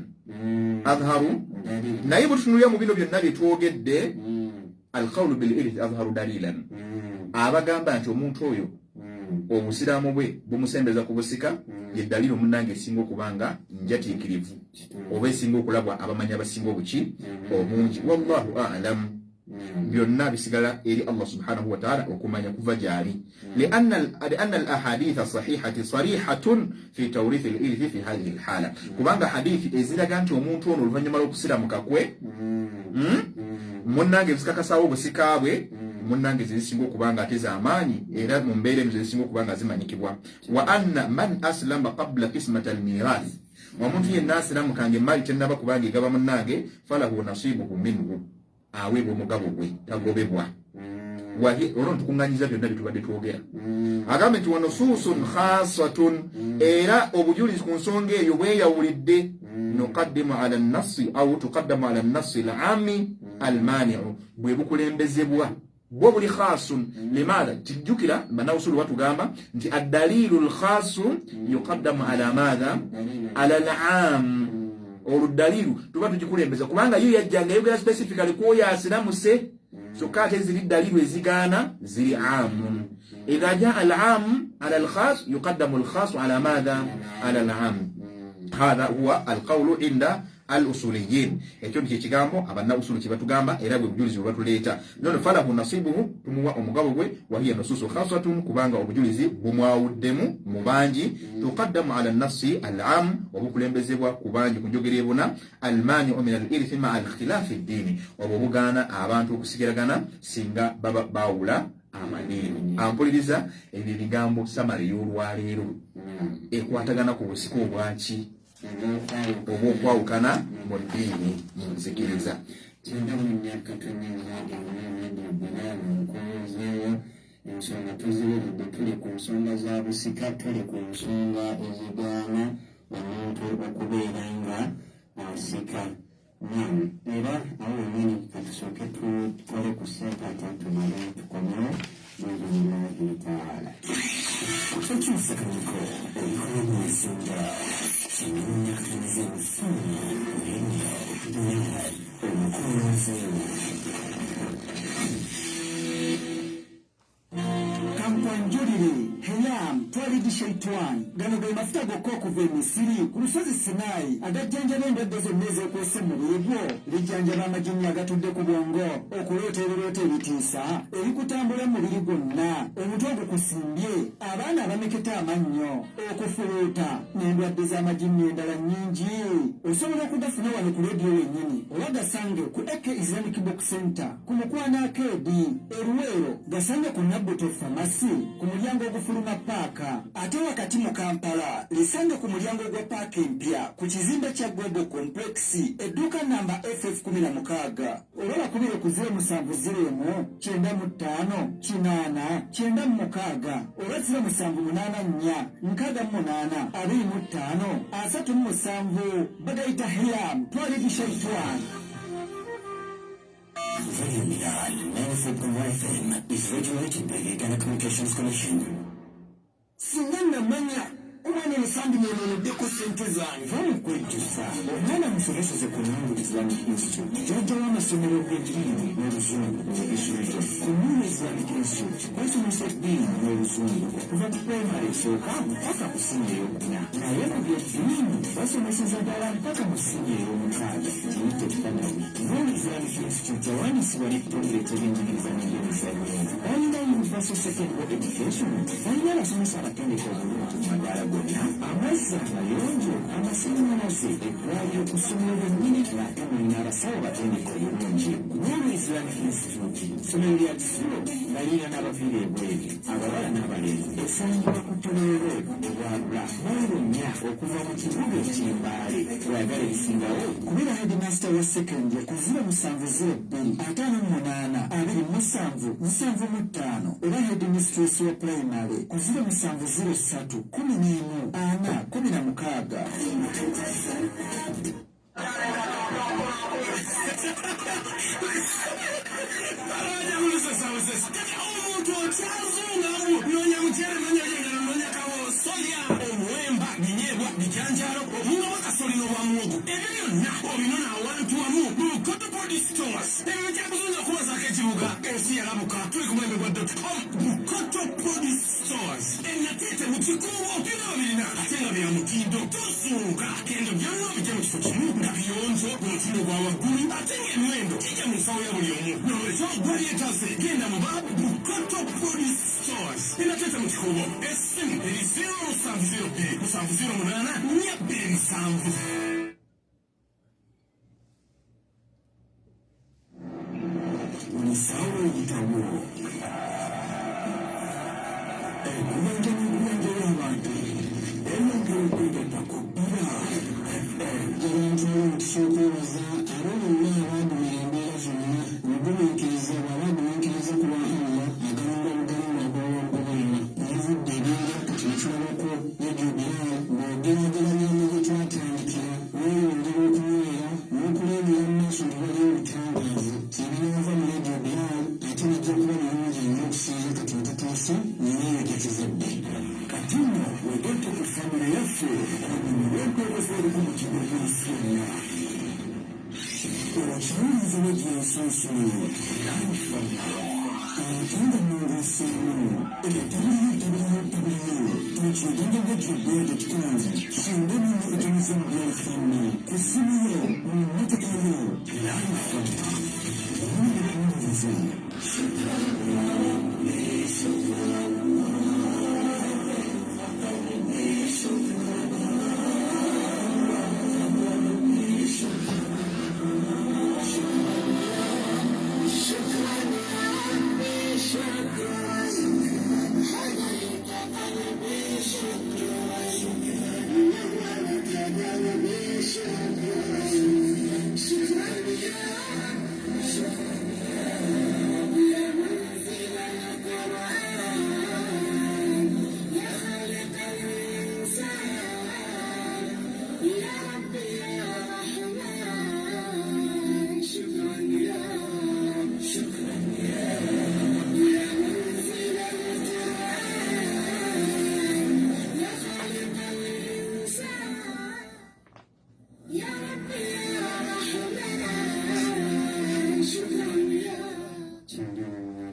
adharu. Naye bwe tutunulira mu bino byonna bye twogedde, alqawlu bilirithi adharu dalilan, abagamba nti omuntu oyo obusiraamu bwe bumusembeza ku busika ye dalili omunnange esinga okuba nga njatiikirivu oba esinga okulabwa abamanyi abasinga obuki obungi. Wallahu alamu. Byonna bisigala eri Allah subhanahu wataala, okumanya kuva gyali. Lianna al ahaditha sahihati sarihatun fi tawrithi al irithi fi hadhihi al hala, kubanga hadithi eziraga nti omuntu ono oluvannyuma lw'okusiramuka kwe, munnange, zikakasawo obusika bwe, munnange, zezisinga okuba nga ate z'amaanyi, era mu mbeera eno zezisinga okuba nga zimanyikibwa. Wa anna man aslama qabla qismata al mirath, omuntu yenna asiramuka nga emaali tennaba kubanga egaba, munnange, falahu nasibuhu minhu, aweebwa omugabo gwe, tagobebwa. Olwo ntukuŋŋanyiza byonna byetubadde twogera. Agambe nti wanusuusun khasatun, era obujulizi ku nsonga eyo bweyawulidde. Nuqaddimu ala nassi au tuqaddamu ala nassi lami almaniu, bwe bukulembezebwa bwo buli khasun. Limaatha? Kijjukira bannawusulu batugamba nti addaliilu lkhasu yuqaddamu ala maatha? Ala lam. Olwo daliilu tuba tugikulembeza kubanga yo yajjanga eyogera specifically kwoyo asiramuse. Kyokka ate ziri daliilu ezigaana ziri amun. Idha jaa al-am ala al-khas, yuqaddamu al-khas ala maatha? Ala al-am. Hatha huwa alqawlu inda al-usuliyin. Ekyo nti ekigambo abanna usulu kyebatugamba, era bwe bujulizi bwe batuleeta nono. Falahu nasibuhu, tumuwa omugabo gwe. Wahiya nususu khasatun, kubanga obujulizi bumwawuddemu mu bangi. Tuqaddamu ala nassi al-am, obukulembezebwa ku bangi ku njogera ebuna. Almaniu min al-irithi maa al-ikhtilafi ddiini, obwo bugaana abantu okusigiragana singa baba bawula amadiini. Ampuliriza, ebyo ebigambo summary y'olwaleero ekwatagana ku busika obwaki, obw'okwawukana mu ddiini, mu nzikiriza. 94.8 Bilal nkozeeyo. Ensonga tuziwulidde, tuli ku nsonga za busika, tuli ku nsonga ezigaana omuntu okubeera nga asika. Nam, era awo wenyini katusooke tukole ku ssente, ate tumale tukomewo biiznillahi taala. Tokyusakanyiko olikola mu nsonga 94.7 Radio Bilal omukulembeze. Kankwanjulire Heyam Twalidi Shaitwan. Gano ge mafuta gokka okuva e Misiri ku lusozi Sinaayi agajjanjaba endwadde zonna ezeekwese mu mubiri gwo. Lijjanjaba amajinni agatudde ku bwongo, okuloota ebirooto ebitiisa ebikutambula mu mubiri gwonna, omutwe ogukusimbye, abaana abameketa amannyo, okufuluuta n'endwadde z'amajinni endala nnyingi. Osobola okugafuna wano ku leediyo wennyini oba gasange ku AK Islamic Book Center ku Mukwano Arcade e Luweero, gasange ku Nabbuto Pharmacy ku mulyango ogufuluma paaka. Ate wakati mu Kampala lisange ku mulyango gwa paaka empya ku kizimbe kya Global Complex, edduuka namba FF 16, oba bakubire ku 0701 95 80 96 oba 0784 68 25 37. Bagayita Hiyam Twalidi Shaitwan. Radio Bilal 94.1 FM is regulated by the Uganda Communications Commission. Singa namanya omwana emisambi nenoneddeko sente zange. Va mu kwejjusa, omwana musomeseze ku Nuru Islamic Institute, jjajja w'amasomero g'eddiini n'Oluzungu mu Bugisu Region. Ku Nuru Islamic Institute basomesa eddiini n'Oluzungu okuva ku primary esooka mpaka ku siniya ey'okuna, naye mu by'eddiini basomeseza ddala mpaka mu siniya ey'omukaaga, giyite thanawi. Nuru Islamic Institute yawandiisibwa n'ekitongole eky'ebyenjigiriza n'ebyemizannyo. Balina universal secondary education, balina abasomesa abatendeke obulungi mu madaala gonna, amazzi amayonjo, amasannyalaze, eddwaliro ku ssomero lyennyini, ng'ate mulina abasawo batendeke obulungi. Nuru Islamic Institute ssomero lya kisulo nga lirina n'abaviira ebweru, abawala n'abalenzi. Esangibwa ku Tororo Road Obwalula, mayiro 4 okuva mu kibuga eky'Embaale. Wayagala ebisingawo, kubira headmaster wa secondary ku 0702 58 27 75 oba headmistress wa primary ku 0703 11 4 16. Omuntu okyazungamu, nonya muceere, nonya byengalo, nonya kawo, soya, omuwemba, binyeebwa, bijanjaalo, obunga bwa kasoli n'obwa muwogo, ebyo byonna obinona awantu wamu mu Kotopodi Stores. Ebyo byakuzunza kubazaako ekibuga. Kibuga, ensi yalabuka, tuli ku mulembe gwa .com. Bukoto Produce Stores enateete mu Kikuubo, byonna babirina ate nga bya mutindo. Tosunga, genda byonna obijje mu kifo kimu nga biyonjo, mu mutindo gwa waggulu, ate ng'emiwendo gijja mu nsawo ya buli omu. Nolwekyo gwalyetaze, genda mu ba Bukoto Produce Stores enateete mu Kikuubo. Essimu eri 0702 708 427. Omusawo ebitabo ekubanja n'okubanja y'abantu eyongera okwegatta ku Bbira FM. Abantu omukisa okwebaza abo bonna abaagumira embeera zonna. Omugumiikiriza bw'aba agumiikiriza ku lwa Allah, agalonga bugalonga ag'olw'okugoberera. Yavudde ebyera kati nekirabako Radio Bilal. Bw'ogeraageranya ne gye twatandikira, weeyongera okunywera n'okulengera mu maaso nti waliyo obutangaavu. Ebinaava mu Radio Bilal ate bijja kuba birungi nnyo okusinga kati we tutuuse n'eyo gye tuvudde. Kati nno wegatte ku famire yaffe onyumirwe empeereza eriko mu kigo by'ensi yonna. Okiwuliriza Radio Ensunsulu ate nga nnongooseemu www.ugandaradiobilal.com. Kyenda mu etonze mu BFM ku ssimu yo, mu mmotoka yo. Life owuliriza.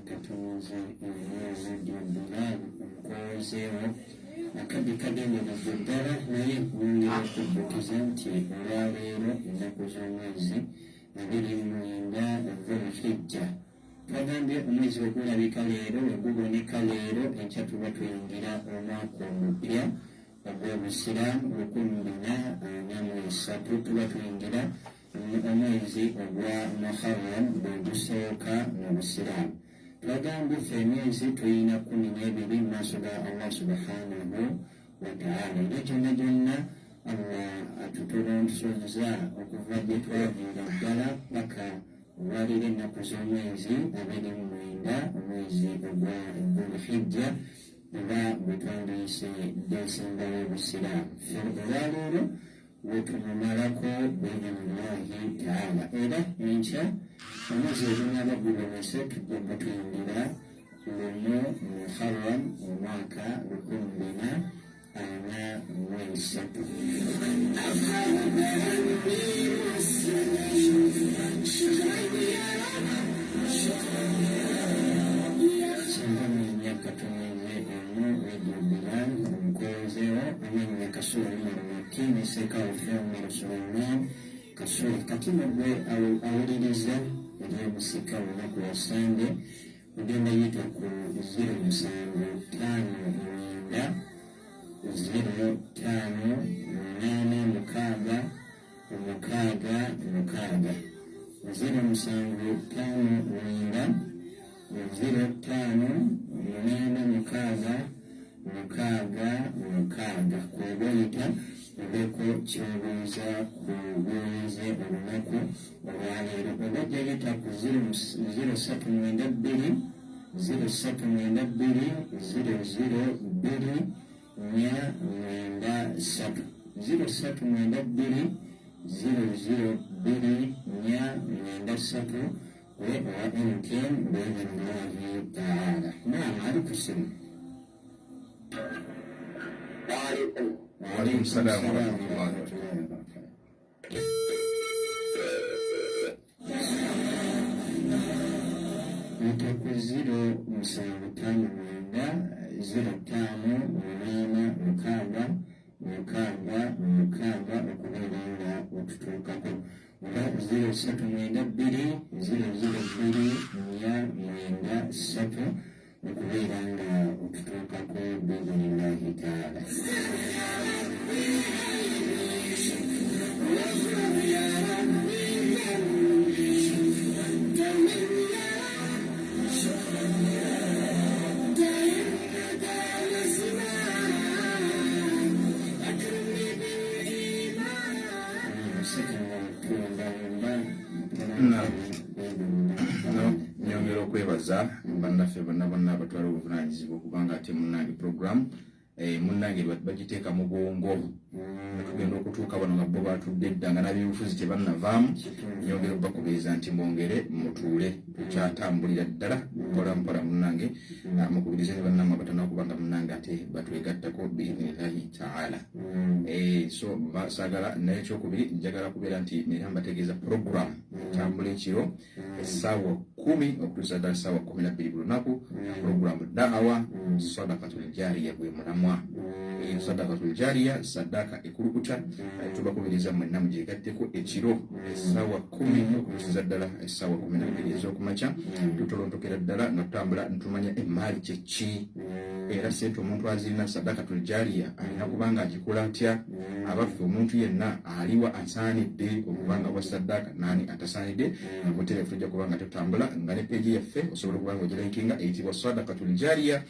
Katuuze Radio Bilal omukozeewo akadde kagenderedde ddala, naye nyongera okujjukiza nti olwaleero ennaku z'omwezi 29 Dhulhijja. Twagambye omwezi ogulabika leero, weguboneka leero, enkya tuba tuyingira omwaka omupya ogw'Obusiraamu 1443. Tuba tuyingira omwezi ogwa Muharram, bwe gusooka mu Busiraamu. Twagambye ffe emyezi tuyina 12 mu maaso ga Allah subhanahu wataala, era gyonna gyonna Allah atutulonsoza okuva gye twaviira ddala paka olwaleero ennaku z'omwezi 29, omwezi ogwa Dhulhijja, oba bwe twandiyise Desemba w'Obusiraamu. Ffe olwaleero wetumumalako biidhinillahi taala, era enkya omwezi ogunaaba gubonese tujja gutuyingira lumu Muharram, omwaka 1443. Kyenda katoneze emu Radio Bilal omukozeewo amannya Kasule Umar Makki ne Sekawofe Umar Sulaiman Kasule. Kati nogwe awuliriza ery'omusika olunaku lwa Sande, ogenda yita ku 0759 05 86 66, 0759 05 86 66. Kwegwayita obeeko kyobuuza ku bweze olunaku olwaleero, oba jayita ku 0392 0392 002 493, 0392 002 493 we owa MTN biidhinillahi taala. Naam, ali ku simu. Waalaikum salaam warahmatullahi wabarakatuh. ttaano mwenda zero ttaano munaana mukaaga mukaaga mukaaga okubeera nga otutuukako oba zero ssatu mwenda bbiri zero zero bbiri nnya mwenda ssatu okubeera nga otutuukako biidhinillahi taala. Nyongera okwebaza bannaffe bonna bonna abatwala obuvunanyizibwa okubanga ate munnange program eh, munnange bagiteeka mu bwongo tugenda okutuuka bano nga bo batudde dda nga n'abyobufuzi tebannavaamu. Nyongera okubakubiriza nti mwongere mutuule, tukyatambulira ddala mpola mpola. Munnange ah, mukubirize ne bannammwe abatana okuba nga munnange ate batwegattako biidhinillahi taala. Eh, so saagala naye ekyokubiri njagala kubeera nti nera mbategeeza program etambula ekiro essaawa 10 okutuusa ddala ssaawa 12 buli lunaku, puroguramu da'awa sadakatul jariya gwe mulamwa. Eyo sadakatul jariya, sadaka ekulukuta, tubakubiriza mwenna mugyegatteko ekiro essaawa 10 okutuusiza ddala essaawa 12 ez'okumakya. Tutolontokera ddala nga tutambula ntumanya emaali kyeki era sente omuntu azirina sadakatul jariya alina kubanga agikola atya. Abaffe, omuntu yenna aliwa asaanidde okubanga wa sadaka, nani atasaanidde? Butereevu tujja kubanga tutambula nga ne page yaffe osobola okuba nga ogilikinga eyitibwa sadakatul jariya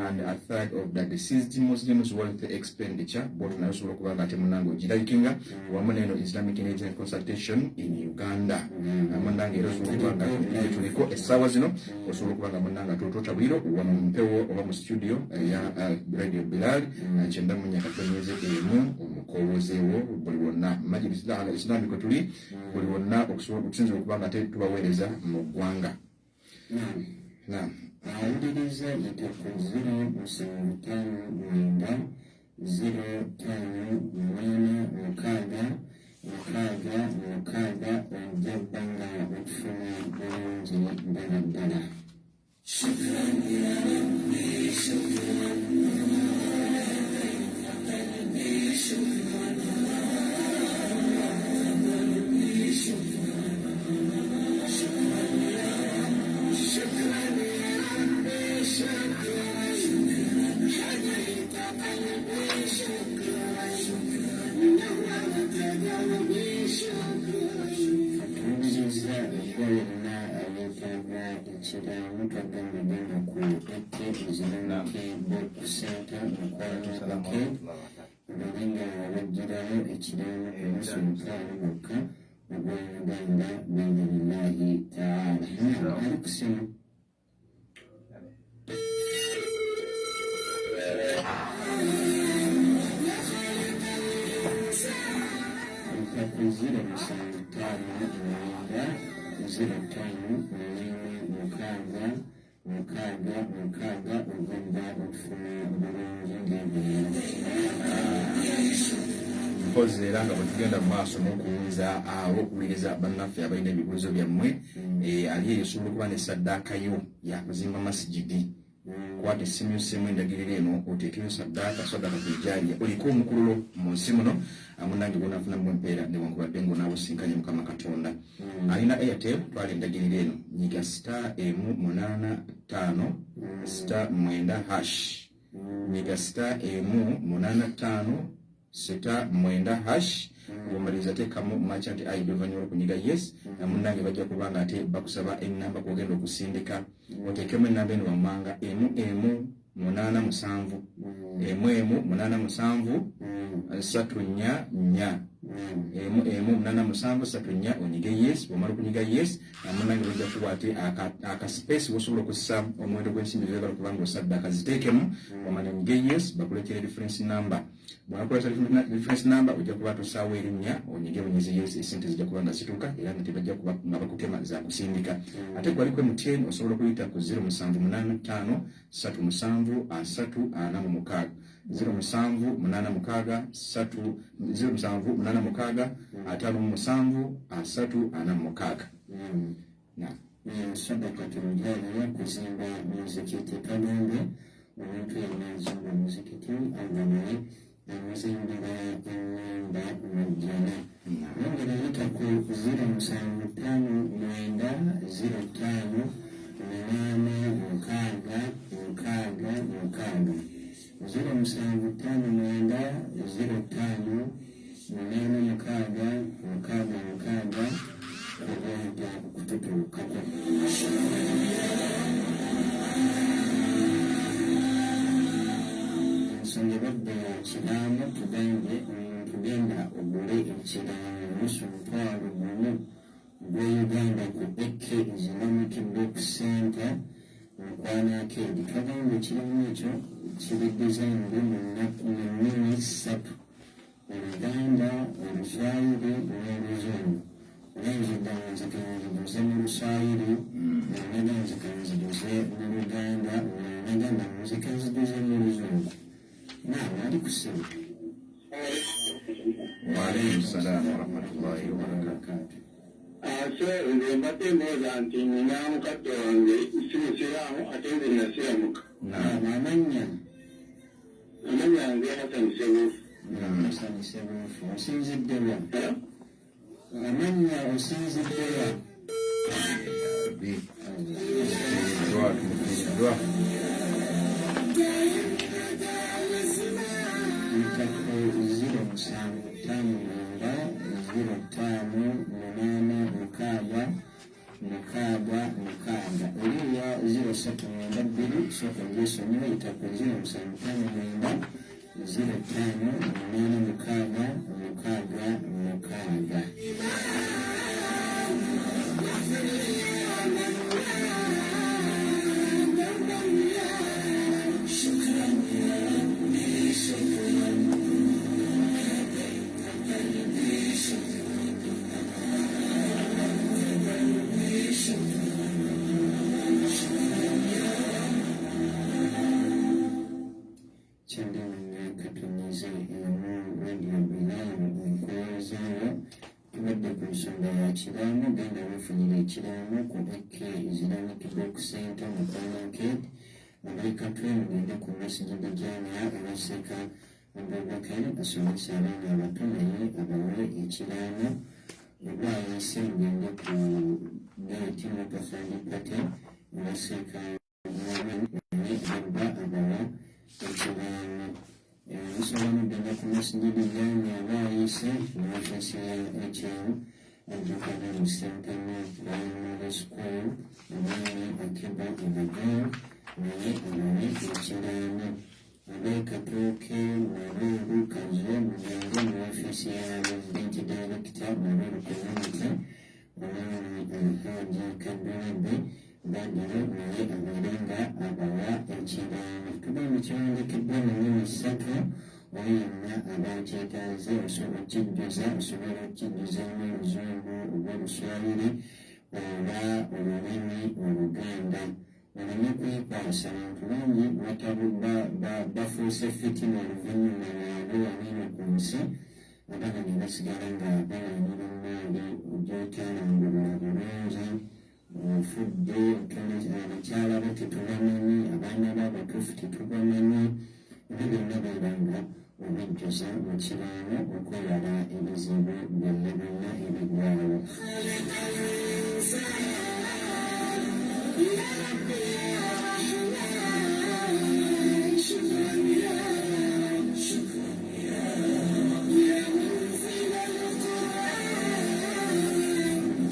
and a third of the deceased Muslims wealth expenditure bwotyo, naye osobola okuba nga ate munange ogilikinga wamu neno Islamic Intelligence Consultation in Uganda. Munange era osobola okuba nga tuliko essaawa zino, osobola okuba nga munange tutotabwiro wano mu mpewo oba mu studio eya Radio Bilal 94.1, omukowozeewo buli wonna Majlis Islamic tuli buli wonna okusinzira okuba nga tubaweereza mu ggwanga. Naam. Awuliriza yita ku 0759 0586 66 ojja bba nga otufuna bulungi ddala ddala. شكرا يا ربي شكرا قلبي شكرا قلبي شكرا شكرا يا رب شكرا يا ربي شكرا هديت قلبي شكرا نورت دربي شكرا Tuwuliriza era yenna ayeetaaga ekiraamo twagamba genda ku AK Islamic Book Center mukwano OK obeere nga bajjirayo ekiraamo ku nusu mutwalo gwokka ogwa Uganda biidhinillahi taala. Ali ku simu. Ku 0759 0586 66 ogenda okufuna bulungi ng'ebirala. Mpozi era nga bwe tugenda mu maaso n'okuwuliza abo okuwuliriza bannaffe abalina ebibuuzo byammwe. Ali eyo osobola okuba ne saddaaka yo yakuzimba masigidi. Kwata essimu yo, ssimu endagiriro eno, oteekeyo saddaaka sadaka tujariya oliko omukululo mu nsi muno munange gwonafunamu empeera newankubadde ngaonaawosinkanye Mukama Katonda. Alina Airtel, twala endagiriro eno, nyiga *185*9#, nyiga *185*9#. Bwomaliriza teekamu merchant ID. Oluvannyuma lwokunyiga yes, munange bajja kubanga ate bakusaba enamba kwogenda okusindika. Oteekemu enamba eno wammanga: 1187 1187 344, 118734. Onyige yes. Bwomala okunyiga yes, munange bajja kuba ate aka space wosobola okussa omuwendo gw'ensimbi zoyagala okubanga osaddaaka ziteekemu. Wamala onyige yes, bakulekera reference number. Bw'akozesa reference number, ojja kuba tosaawo erinnya, onyige bunyizi yes, esente zijja kuba nga zituuka era nga tebajja kuba nga bakutema zakusindika. Ate gwaliko MTN, osobola okuyita ku 0785 37 3046, 0786 3 0786 57 3046. Naam. Sadakatun jariya, kuzimba muzikiti. Twagambe omuntu yenna azimba omuzikiti, Allah naye amuzimbira ennyumba mu jjana. Yongera yita ku 0759 05 8 6 6 6, 0759 05 8 6 6 6, kubonga kututuukako. Ensonga ebadde ya kiraamo. Tugambye omuntu genda ogule ekiraamo nusu 10,000 gwe Uganda ku AK Islamic Book Center, Mukwana Arcade. Twagambye ekiraamo ekyo kiri designed mu nnimi ssatu: Oluganda, Oluswayiri n'Oluzungu. Oyinza ddala nzike nzijuze mu Luswayiri, naga nzike nzijuze mu Luganda, nagamba nzike nzijuze mu Luzungu. Naawe ali ku ssimu. Waalaikum salaam warahmatullahi wabarakatu. Ate nze mbadde ndowooza nti nina mukadde wange si musiraamu, ate nze nasiramuka. Naam, amannya? Amannya nze Hasani Sebuufu. Hasani Sebuufu, osinzidde wa? Amannya, osinzidde wa? Dwa tumufiiriddwa. Ntako 0759 05 8 6 6 6. Eri eya 0392, sooka ogyesonyiwe. Itako 0759 05 8 6 6 6. 94.1 Radio Bilal nkuweezaayo. Tubadde ku nsonga ya kiraamo. Genda weefunira ekiraamo ku AK Islamic Book Center, Mukwana Arcade. Abaikatwe mugende ku Masjid Jamia ewa Sheikh Abubakar, asomesa abaana abato, naye abawe ekiraamo. Ebwayise mugende ku geeti Mutafandi Pate ewa Sheikh naye abba abawa ekiraamo. Musobola mugenda ku Masjid Jamia Bwayise mu ofiisi ya HM Abdulkadir Sentana Primary School, omwami Akiba Abagao naye abawe ekiraamo. Ab'e Katooke, Nabweru, Kazo, mugende mu ofiisi ya Resident Director, Nabweru Community, omwami Alhaji Kadulebe Badiro naye abeere nga abawa ekiraamo. Tugamba kiwandiikiddwa mu nnimi ssatu. Oyo yenna aba akyetaaze osobola okukijjuza, osobola okukijjuzamu Oluzungu oba Oluswayiri oba olulimi Oluganda. Oleme kwekwasa, abantu bangi bafuuse fitina oluvannyuma lwabwe wano ku nsi, abaana ne basigala nga balwanira emaali gy'otalambulula bulungi. Ofudde, abakyala bo tetubamanyi, abaana bo abatuufu tetubamanyi. Ebyo byonna beera nga obijjuza mu kiraamo okwewala ebizibu byonna byonna ebigwawo.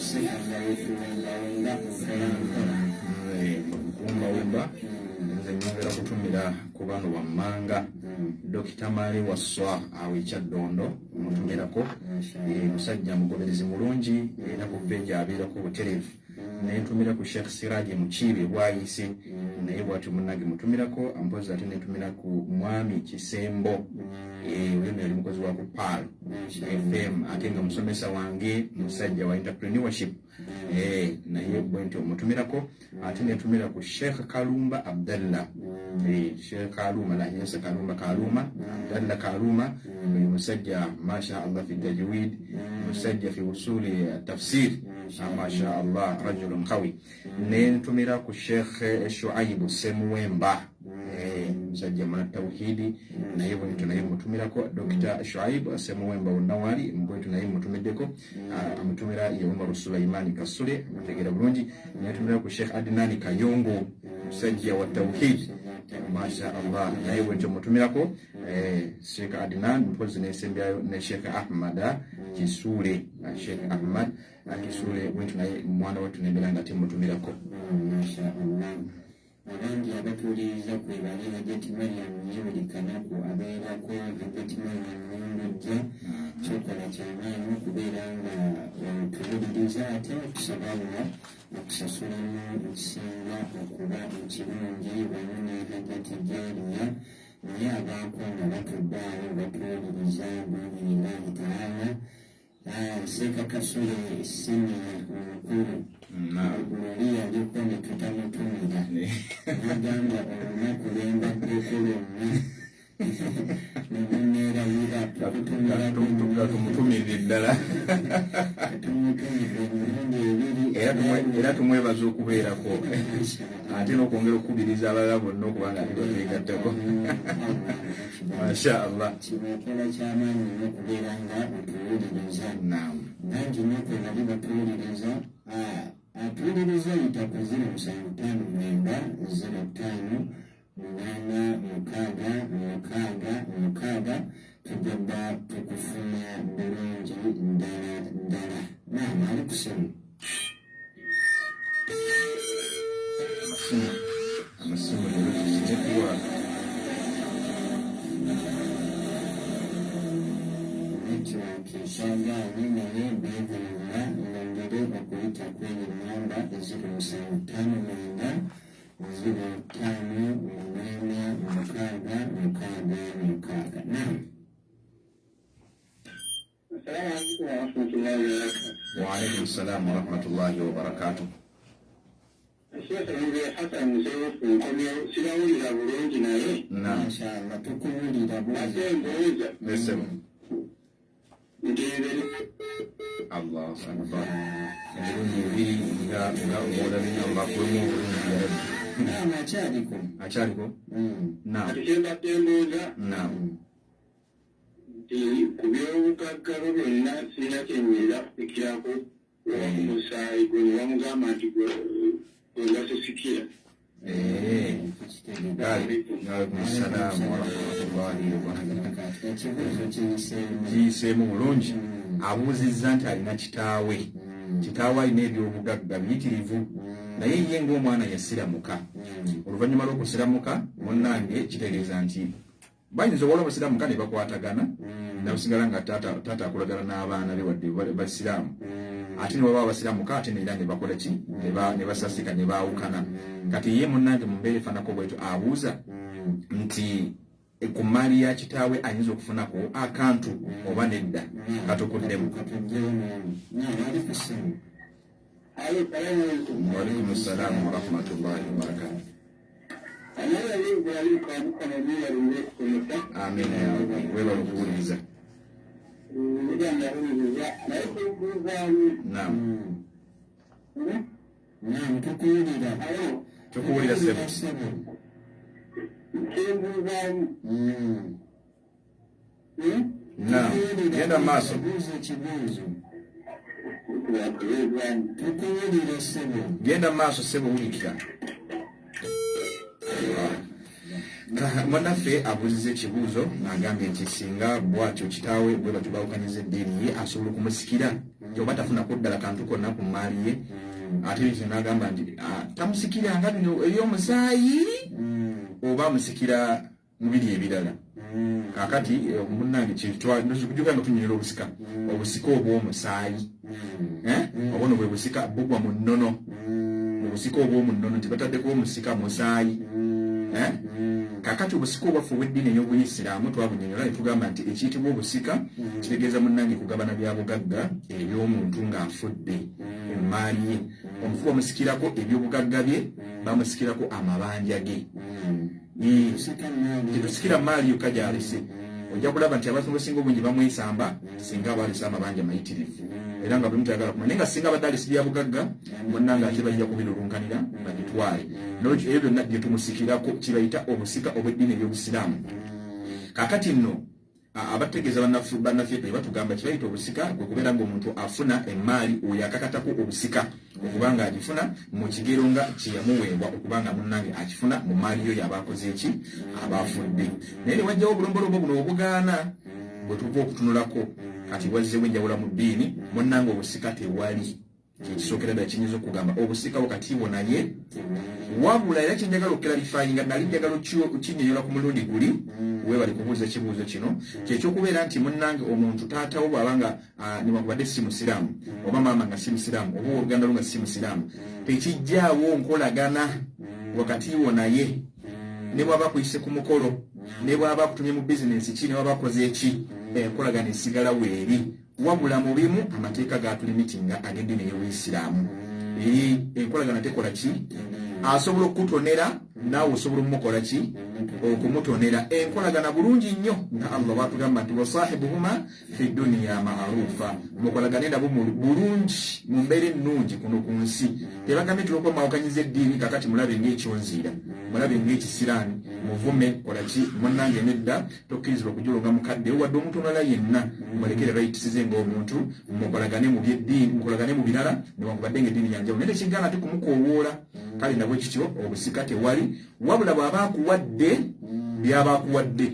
Sekanga wetuwendawenda mpola mpola. Kuwumbawumba, nze nyongera kutumira ku bano wammanga. Dokita Male Wasswa awo ekyaddondo mutumirako. Musajja mugoberezi mulungi era ku page abeerako butereevu. Nentumira ku Sheikh Siraji Mukiibi bwayise, naye bwatyo munnange mutumirako. Mpozi ate nentumira ku mwami Kisembo. Oyo nno yali mukozi wa ku Pearl FM ate nga musomesa wange, musajja wa entrepreneurship. Naye bwe nti omutumirako. Ate netumira ku Sheikh Kalumba Abdallah. Sheikh Kaluma lahinsa Kalumba, Kaluma Abdallah Kaluma, oyo musajja masha Allah fi tajwid, musajja fi usuli tafsir. Masha Allah, rajulun qawi. Nentumira ku Sheikh Shuaibu Semuwemba, musajja muna tawhidi, naye bwentyo naye mutumirako. Dr. Shuaibu Semuwemba wonna wali, bwentyo naye mutumiddeko. Amutumira ye Umaru Sulaimani Kasule, amutegeera bulungi. Nentumira ku Sheikh Adnani Kayongo, musajja wa tawhidi, masha Allah, naye bwentyo mutumirako Sheikh Adnan. Mpozi nesembyayo ne Sheikh Ahmada Kisule, Sheikh Ahmad Kisule, bwentyo naye mwana wattu nembeera nga temutumirako. Masha Allah, abangi abatuuliriza kwe bali. Hajati Mariam ye buli kanaku abeerako. Hajati Mariam Mumbejja, kyokola kyamaanyi okubeera nga otuwuliriza, ate tusaba Allah okusasulamu ekisinga okuba ekirungi. Wamu ne Hajati Jaliya naye abaako nga batudde awo batuwuliriza biidhinillahi taala. Seeka Kasule senior omukulu luli yaliko ne tutamutumira, nagamba olunaku lwembaddeko lwonna nemuneerabira. Tumutumirire ddala. Tumutumidde emirundi ebiri. Era tumwebaza okubeerako, ate n'okwongera okukubiriza abalala bonna okuba nga tebatwegattako, masha Allah. Kibakola kyamaanyi nnyo okubeera nga otuwuliriza. Bangi nnyo kwe bali batuwuliriza. Atuwuliriza yita ku 0759 05 86 66, tugenda tukufuna bulungi ddala ddala. Naam, ali kusimu. Amasimu, amasimu leero tuzije kuwa. Network ekyagaanye, naye beegunula ngongere okuyita kweyo namba 0759 05 86 66. Naam. Assalamu alaikum warahmatullahi wabarakatuh. Waalaikum salamu warahmatullahi wabarakatuh. Sheikh, nze Hassan Musebufu, nkomyewo. Sibawulira bulungi naye Mashallah, tukuwulira. Ate Bwaza. mbuuza Nesebo. Nti nze Allahu akbar, emirundi ebiri nga olabye. Allah kuwemu obulungi ya rabbi. Naam, akyaliko. Akyaliko. Naam. Kati kyembadde mbuuza nti ku by'obugagga byonna sirina kyenyinza kupikirako oba ku musaayi gwe ne bamugamba nti gwe nga tosikira. Kale, waalaikum salamu warahmatullahi wabarakatuh. Ekibuuzo kiyiseemu. Kiyiseemu bulungi. Abuuzizza nti alina kitaawe, kitaawe alina ebyobugagga biyitirivu, naye ye ng'omwana yasiramuka. Oluvannyuma lw'okusiramuka, munnange, kitegeeza nti bayinza owala obasiramuka ne bakwatagana, nabasigala nga taata akolagana n'abaana be wadde basiraamu, ate ne baba abasiramuka ate neera ne bakola ki, ne basasika ne baawukana. Kati ye munnange mu mbeera efaanako bwetyo abuuza nti ku mmaali ya kitaawe ayinza okufunako akantu oba nedda? Katukuddemu. Katujjeyo n'omu. Naam, ali ku ssimu. Alo, salamu alaikum. Waalaikum salaamu warahmatullahi wabarakatu. Amaaliku mukama mwebale okusomesa. Amiina ya rabbi, weebale okuwuliriza. Muganda awuliriza, naye kubuuzaamu. Naam. Naam, tukuwulira. Alo. Tukuwulira, ssebo. Ssebo. Kyembuuzaamu. Naam, genda mu maaso. Buuza ekibuuzo. Tukuwulira, ssebo. Genda mu maaso, ssebo, wulikira. Munnaffe abuuziza ekibuuzo ng'agambye nti singa bwatyo kitaawe bwe batyo bawukanyiza eddiini, ye asobola okumusikira oba tafunako ddala kantu konna ku mmaali ye? Ate ekyo n'agamba nti tamusikira nga bino ebyomusaayi oba amusikira mu biri ebirala. Kakati munnange, kujjuka nga tunyonyola obusika, obusika obw'omusaayi, Eh? Obwo no bwe busika bugwa mu nnono, mu busika obw'omu nnono nti bataddeko omusika musaayi. Eh? Kakati obusika obwaffe obw'eddiini ey'obuyisiraamu twabunyonyola ne tugamba nti ekiyitibwa obusika kitegeeza, munnange, kugabana bya bugagga eby'omuntu ng'afudde, emmaali ye. Omufu bamusikirako ebyobugagga bye, bamusikirako amabanja ge. Tetusikira maali yokka gyalese. Ojja kulaba nti abantu basinga obungi bamwesamba singa balese amabanja mayitirivu. Era nga bwe mutayagala kumanya, naye nga singa abadde alisi bya bugagga, munnange ate bajja kubirulunkanira babitwale. Nolwekyo ebyo byonna bye tumusikirako kibayita obusika obw'eddiini ey'Obusiraamu. Kakati nno abategeeza bannaffe batugamba kibayita obusika kwe kubeera ng'omuntu afuna emmaali oyo akakatako obusika okuba nga agifuna mu kigero nga kyeyamuweebwa okuba nga munnange akifuna mu mmaali yo yaba akoze eki aba afudde. Naye ne wajjawo obulombolombo buno obugaana bwe tuva okutunulako kati wazzewo enjawula mu ddiini. Munnange, obusika tewali kyekisookera ddala kinyinza okugamba obusika wakati wo naye. Wabula era kyenjagala okuclarifyinga, nali njagala okinyonyola ku mulundi guli, webali kubuuza ekibuuzo kino, kyekyokubeera nti munnange omuntu taatawo bw'aba nga newankubadde si musiraamu, oba maama nga si musiraamu, oba oluganda lwo nga si musiraamu, tekijjaawo nkolagana wakati wo naye. Ne bw'aba akuyise ku mukolo, ne bw'aba akutumye mu bizinensi ki, ne bw'aba akoze eki, enkolagana esigala weeri. Wabula mu bimu amateeka gatulimitinga ag'eddiini ey'Obuyisiraamu, eri enkolagana tekola ki, asobola okukutonera naawe osobola omumukola ki, okumutonera. Enkolagana bulungi nnyo nga Allah bwatugamba nti wasahibuhuma fi duniya marufa, mukolagane nabo bulungi mu mbeera ennungi kuno ku nsi. Tebagambye nti olwokuba mwawakanyiza eddiini kakati mulabe ng'ekyonziira, mulabe ng'ekisiraani, muvume, kola ki. Munnange nedda, tokkirizibwa kujolonga mukadde wadde omuntu omulala yenna. Mulekere rights ze ng'omuntu, mukolagane mu byeddiini, mukolagane mu birala newankubadde ng'eddiini yanjawulo, naye tekigaana ate kumukoowoola. Kale nabwe kityo obusika tewali, wabula bw'aba akuwadde by'aba akuwadde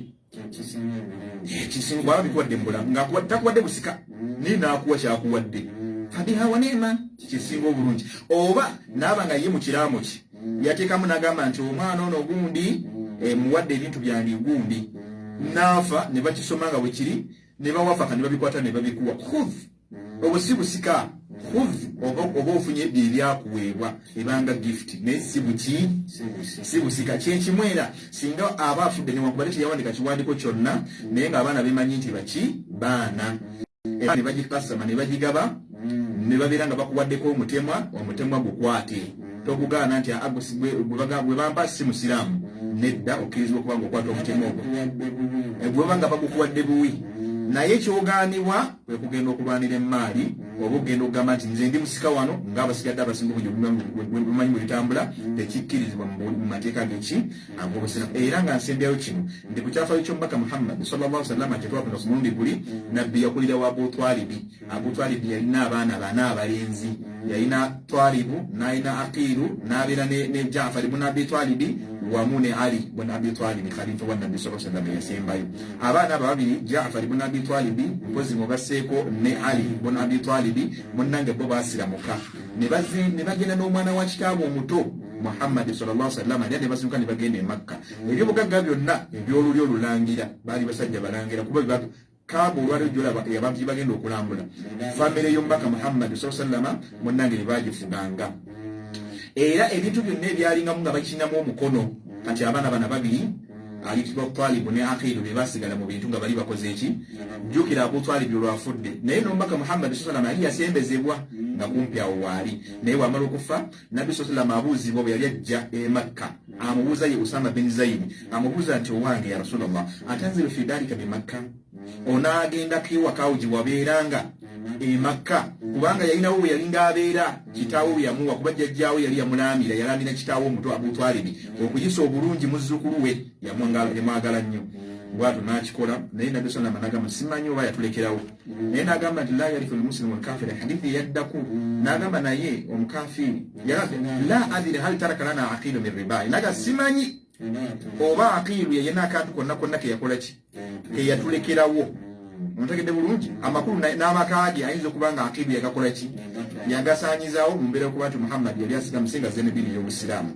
ekisinga, bw'aba bikuwadde mu bulamu nga takuwadde busika, naye n'akuwa kyakuwadde, fabiha wa ni'ma, kisinga obulungi. Oba naaba nga ye mu kiraamo kye yateekamu n'agamba nti omwana ono gundi muwadde ebintu byange gundi, naafa ne bakisoma nga bwe kiri, ne bawafaka ne babikwata ne babikuwa, khudh, obwo si busika. Khudh, oba ofunye bye byakuweebwa ebanga gift, naye si buki, si busika. Kyekimu era singa aba afudde newankubadde teyawandika kiwandiiko kyonna, naye ng'abaana bemanyi nti baki baana ne bagikasama ne bagigaba ne babeera nga bakuwaddeko omutemwa, omutemwa gukwate, togugaana nti gwe bampa si musiraamu. Nedda, okkirizibwa okuba nga okwata omutemwa ogwo bweba nga bagukuwadde buwi. Naye kyogaanibwa kwe kugenda okulwanira emmaali, oba okugenda okugamba nti nze ndi musika wano ng'abasigadde abasinga obungi bumanyi bwe bitambula. Tekikkirizibwa mu mateeka geki ag'Obusiraamu. Era nga nsembyayo kino nti ku kyafaayo ky'omubaka Muhammad sallallahu sallama kyetwafuna ku mulundi guli, nabbi yakulira wa Abu Twalibi. Abu Twalibi yalina abaana bana abalenzi, yalina Twalibu, n'alina Aqiiru, n'abeera ne Jafari bun Abi Twalibi wamu ne Ali bun Abi Twalibi, khalifa wa nabbi sallallahu alaihi wasallam yasembayo. Abaana abo babiri, Jafari bun Abi Twalibi mpozi mugasseeko ne Ali bun Abi Twalibi, munnange bo baasiramuka ne bagenda n'omwana wa kitaabwe omuto Muhammad sallallahu alaihi wasallam, era ne bazimuka ne bagenda e Makka. Ebyobugagga byonna eby'olulyo olulangira, baali basajja balangira, kuba Kaaba olwaliwo gyolaba abantu gye bagenda okulambula, famire y'omubaka Muhammad saa sallama munnange ne bagifuganga, era ebintu byonna ebyalingamu nga bakirinamu omukono. Kati abaana bana babiri ayitibwa Talibu ne Aqiilu be basigala mu bintu nga bali bakoze eki. Jjukira Abu Talibu olwafudde, naye n'omubaka Muhammad saa sallama yali yasembezebwa nga kumpi awo waali. Naye bw'amala okufa, nabbi saa sallama abuuzibwa bwe yali ajja e Makka, amubuuza ye Usama bin Zaidi, amubuuza nti owange ya Rasulallah, atanziru fi dalika bi Makka, onaagendako ewakaawo gye wabeeranga e Makka? Kubanga yalinawo we yalinga abeera, kitaawe we yamuwa, kuba jjajjaawe yali yamulaamira, yalaamira kitaawe omuto Abutwalibi okuyisa obulungi muzzukulu we, yamwagala nnyo, bwatyo n'akikola. Naye nabbi sallama nagamba simanyi oba yatulekerawo, naye n'agamba nti la yarithu lmuslimu lkafira. Hadithi eyaddako n'agamba naye omukafiiri la adiri hal taraka lana aqilu min ribai, naga simanyi oba Aqiilu yeyena akantu konna konna keyakola ki keyatulekerawo. Ontegedde bulungi amakulu n'amaka ge ayinza okuba nga Aqiilu yagakola ki, yagasaanyizaawo mu mbeera okuba nti Muhammad yali asiramu singa zeneddiini ey'Obusiraamu.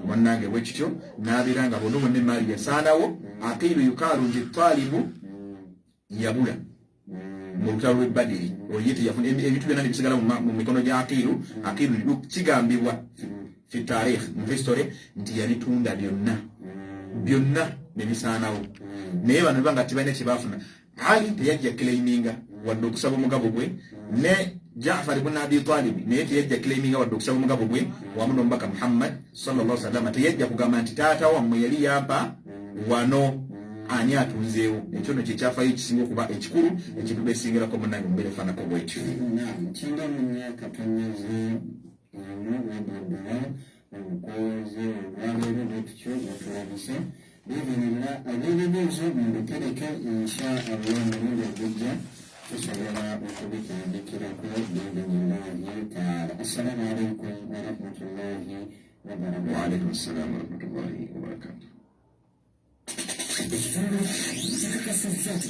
Munnange bwe kityo n'abeera nga bonna bonna emaali yasaanawo. Aqiilu yukaalu nti Talibu yabula mu lutalo lw'e Badiri, oye teyafuna ebintu byonna ne bisigala mu mikono gya Aqiilu. Aqiilu kigambibwa fi tarikh, mu history, nti yabitunda byonna byonna ne bisaanawo. Naye bano banga tebalina kye baafuna. Ali teyajja claiminga wadde okusaba omugabo gwe, ne Jafar ibn Abi Talib naye teyajja claiminga wadde okusaba omugabo gwe, wamu n'omubaka Muhammad sallallahu alaihi wasallam teyajja kugamba nti taata wammwe yali yampa wano. Ani atunzeewo? Ekyo no kyekyafayo ekisinga okuba ekikulu ekitubesingerako munange mubeere fanako bwetyo. 94.1 Radio obukoze olwaleero bwetutyo bwetulabise bivinira ebyebibuuzo mubitereke, insha Allah omulundi ogujja tusobola okubitandikirako biidhinillahi taala. Assalamu alaikum warahmatullahi wabarakatu. Waalaikum ssalaamu warahmatullahi wabarakatu. Ekitundu kikakasizza nti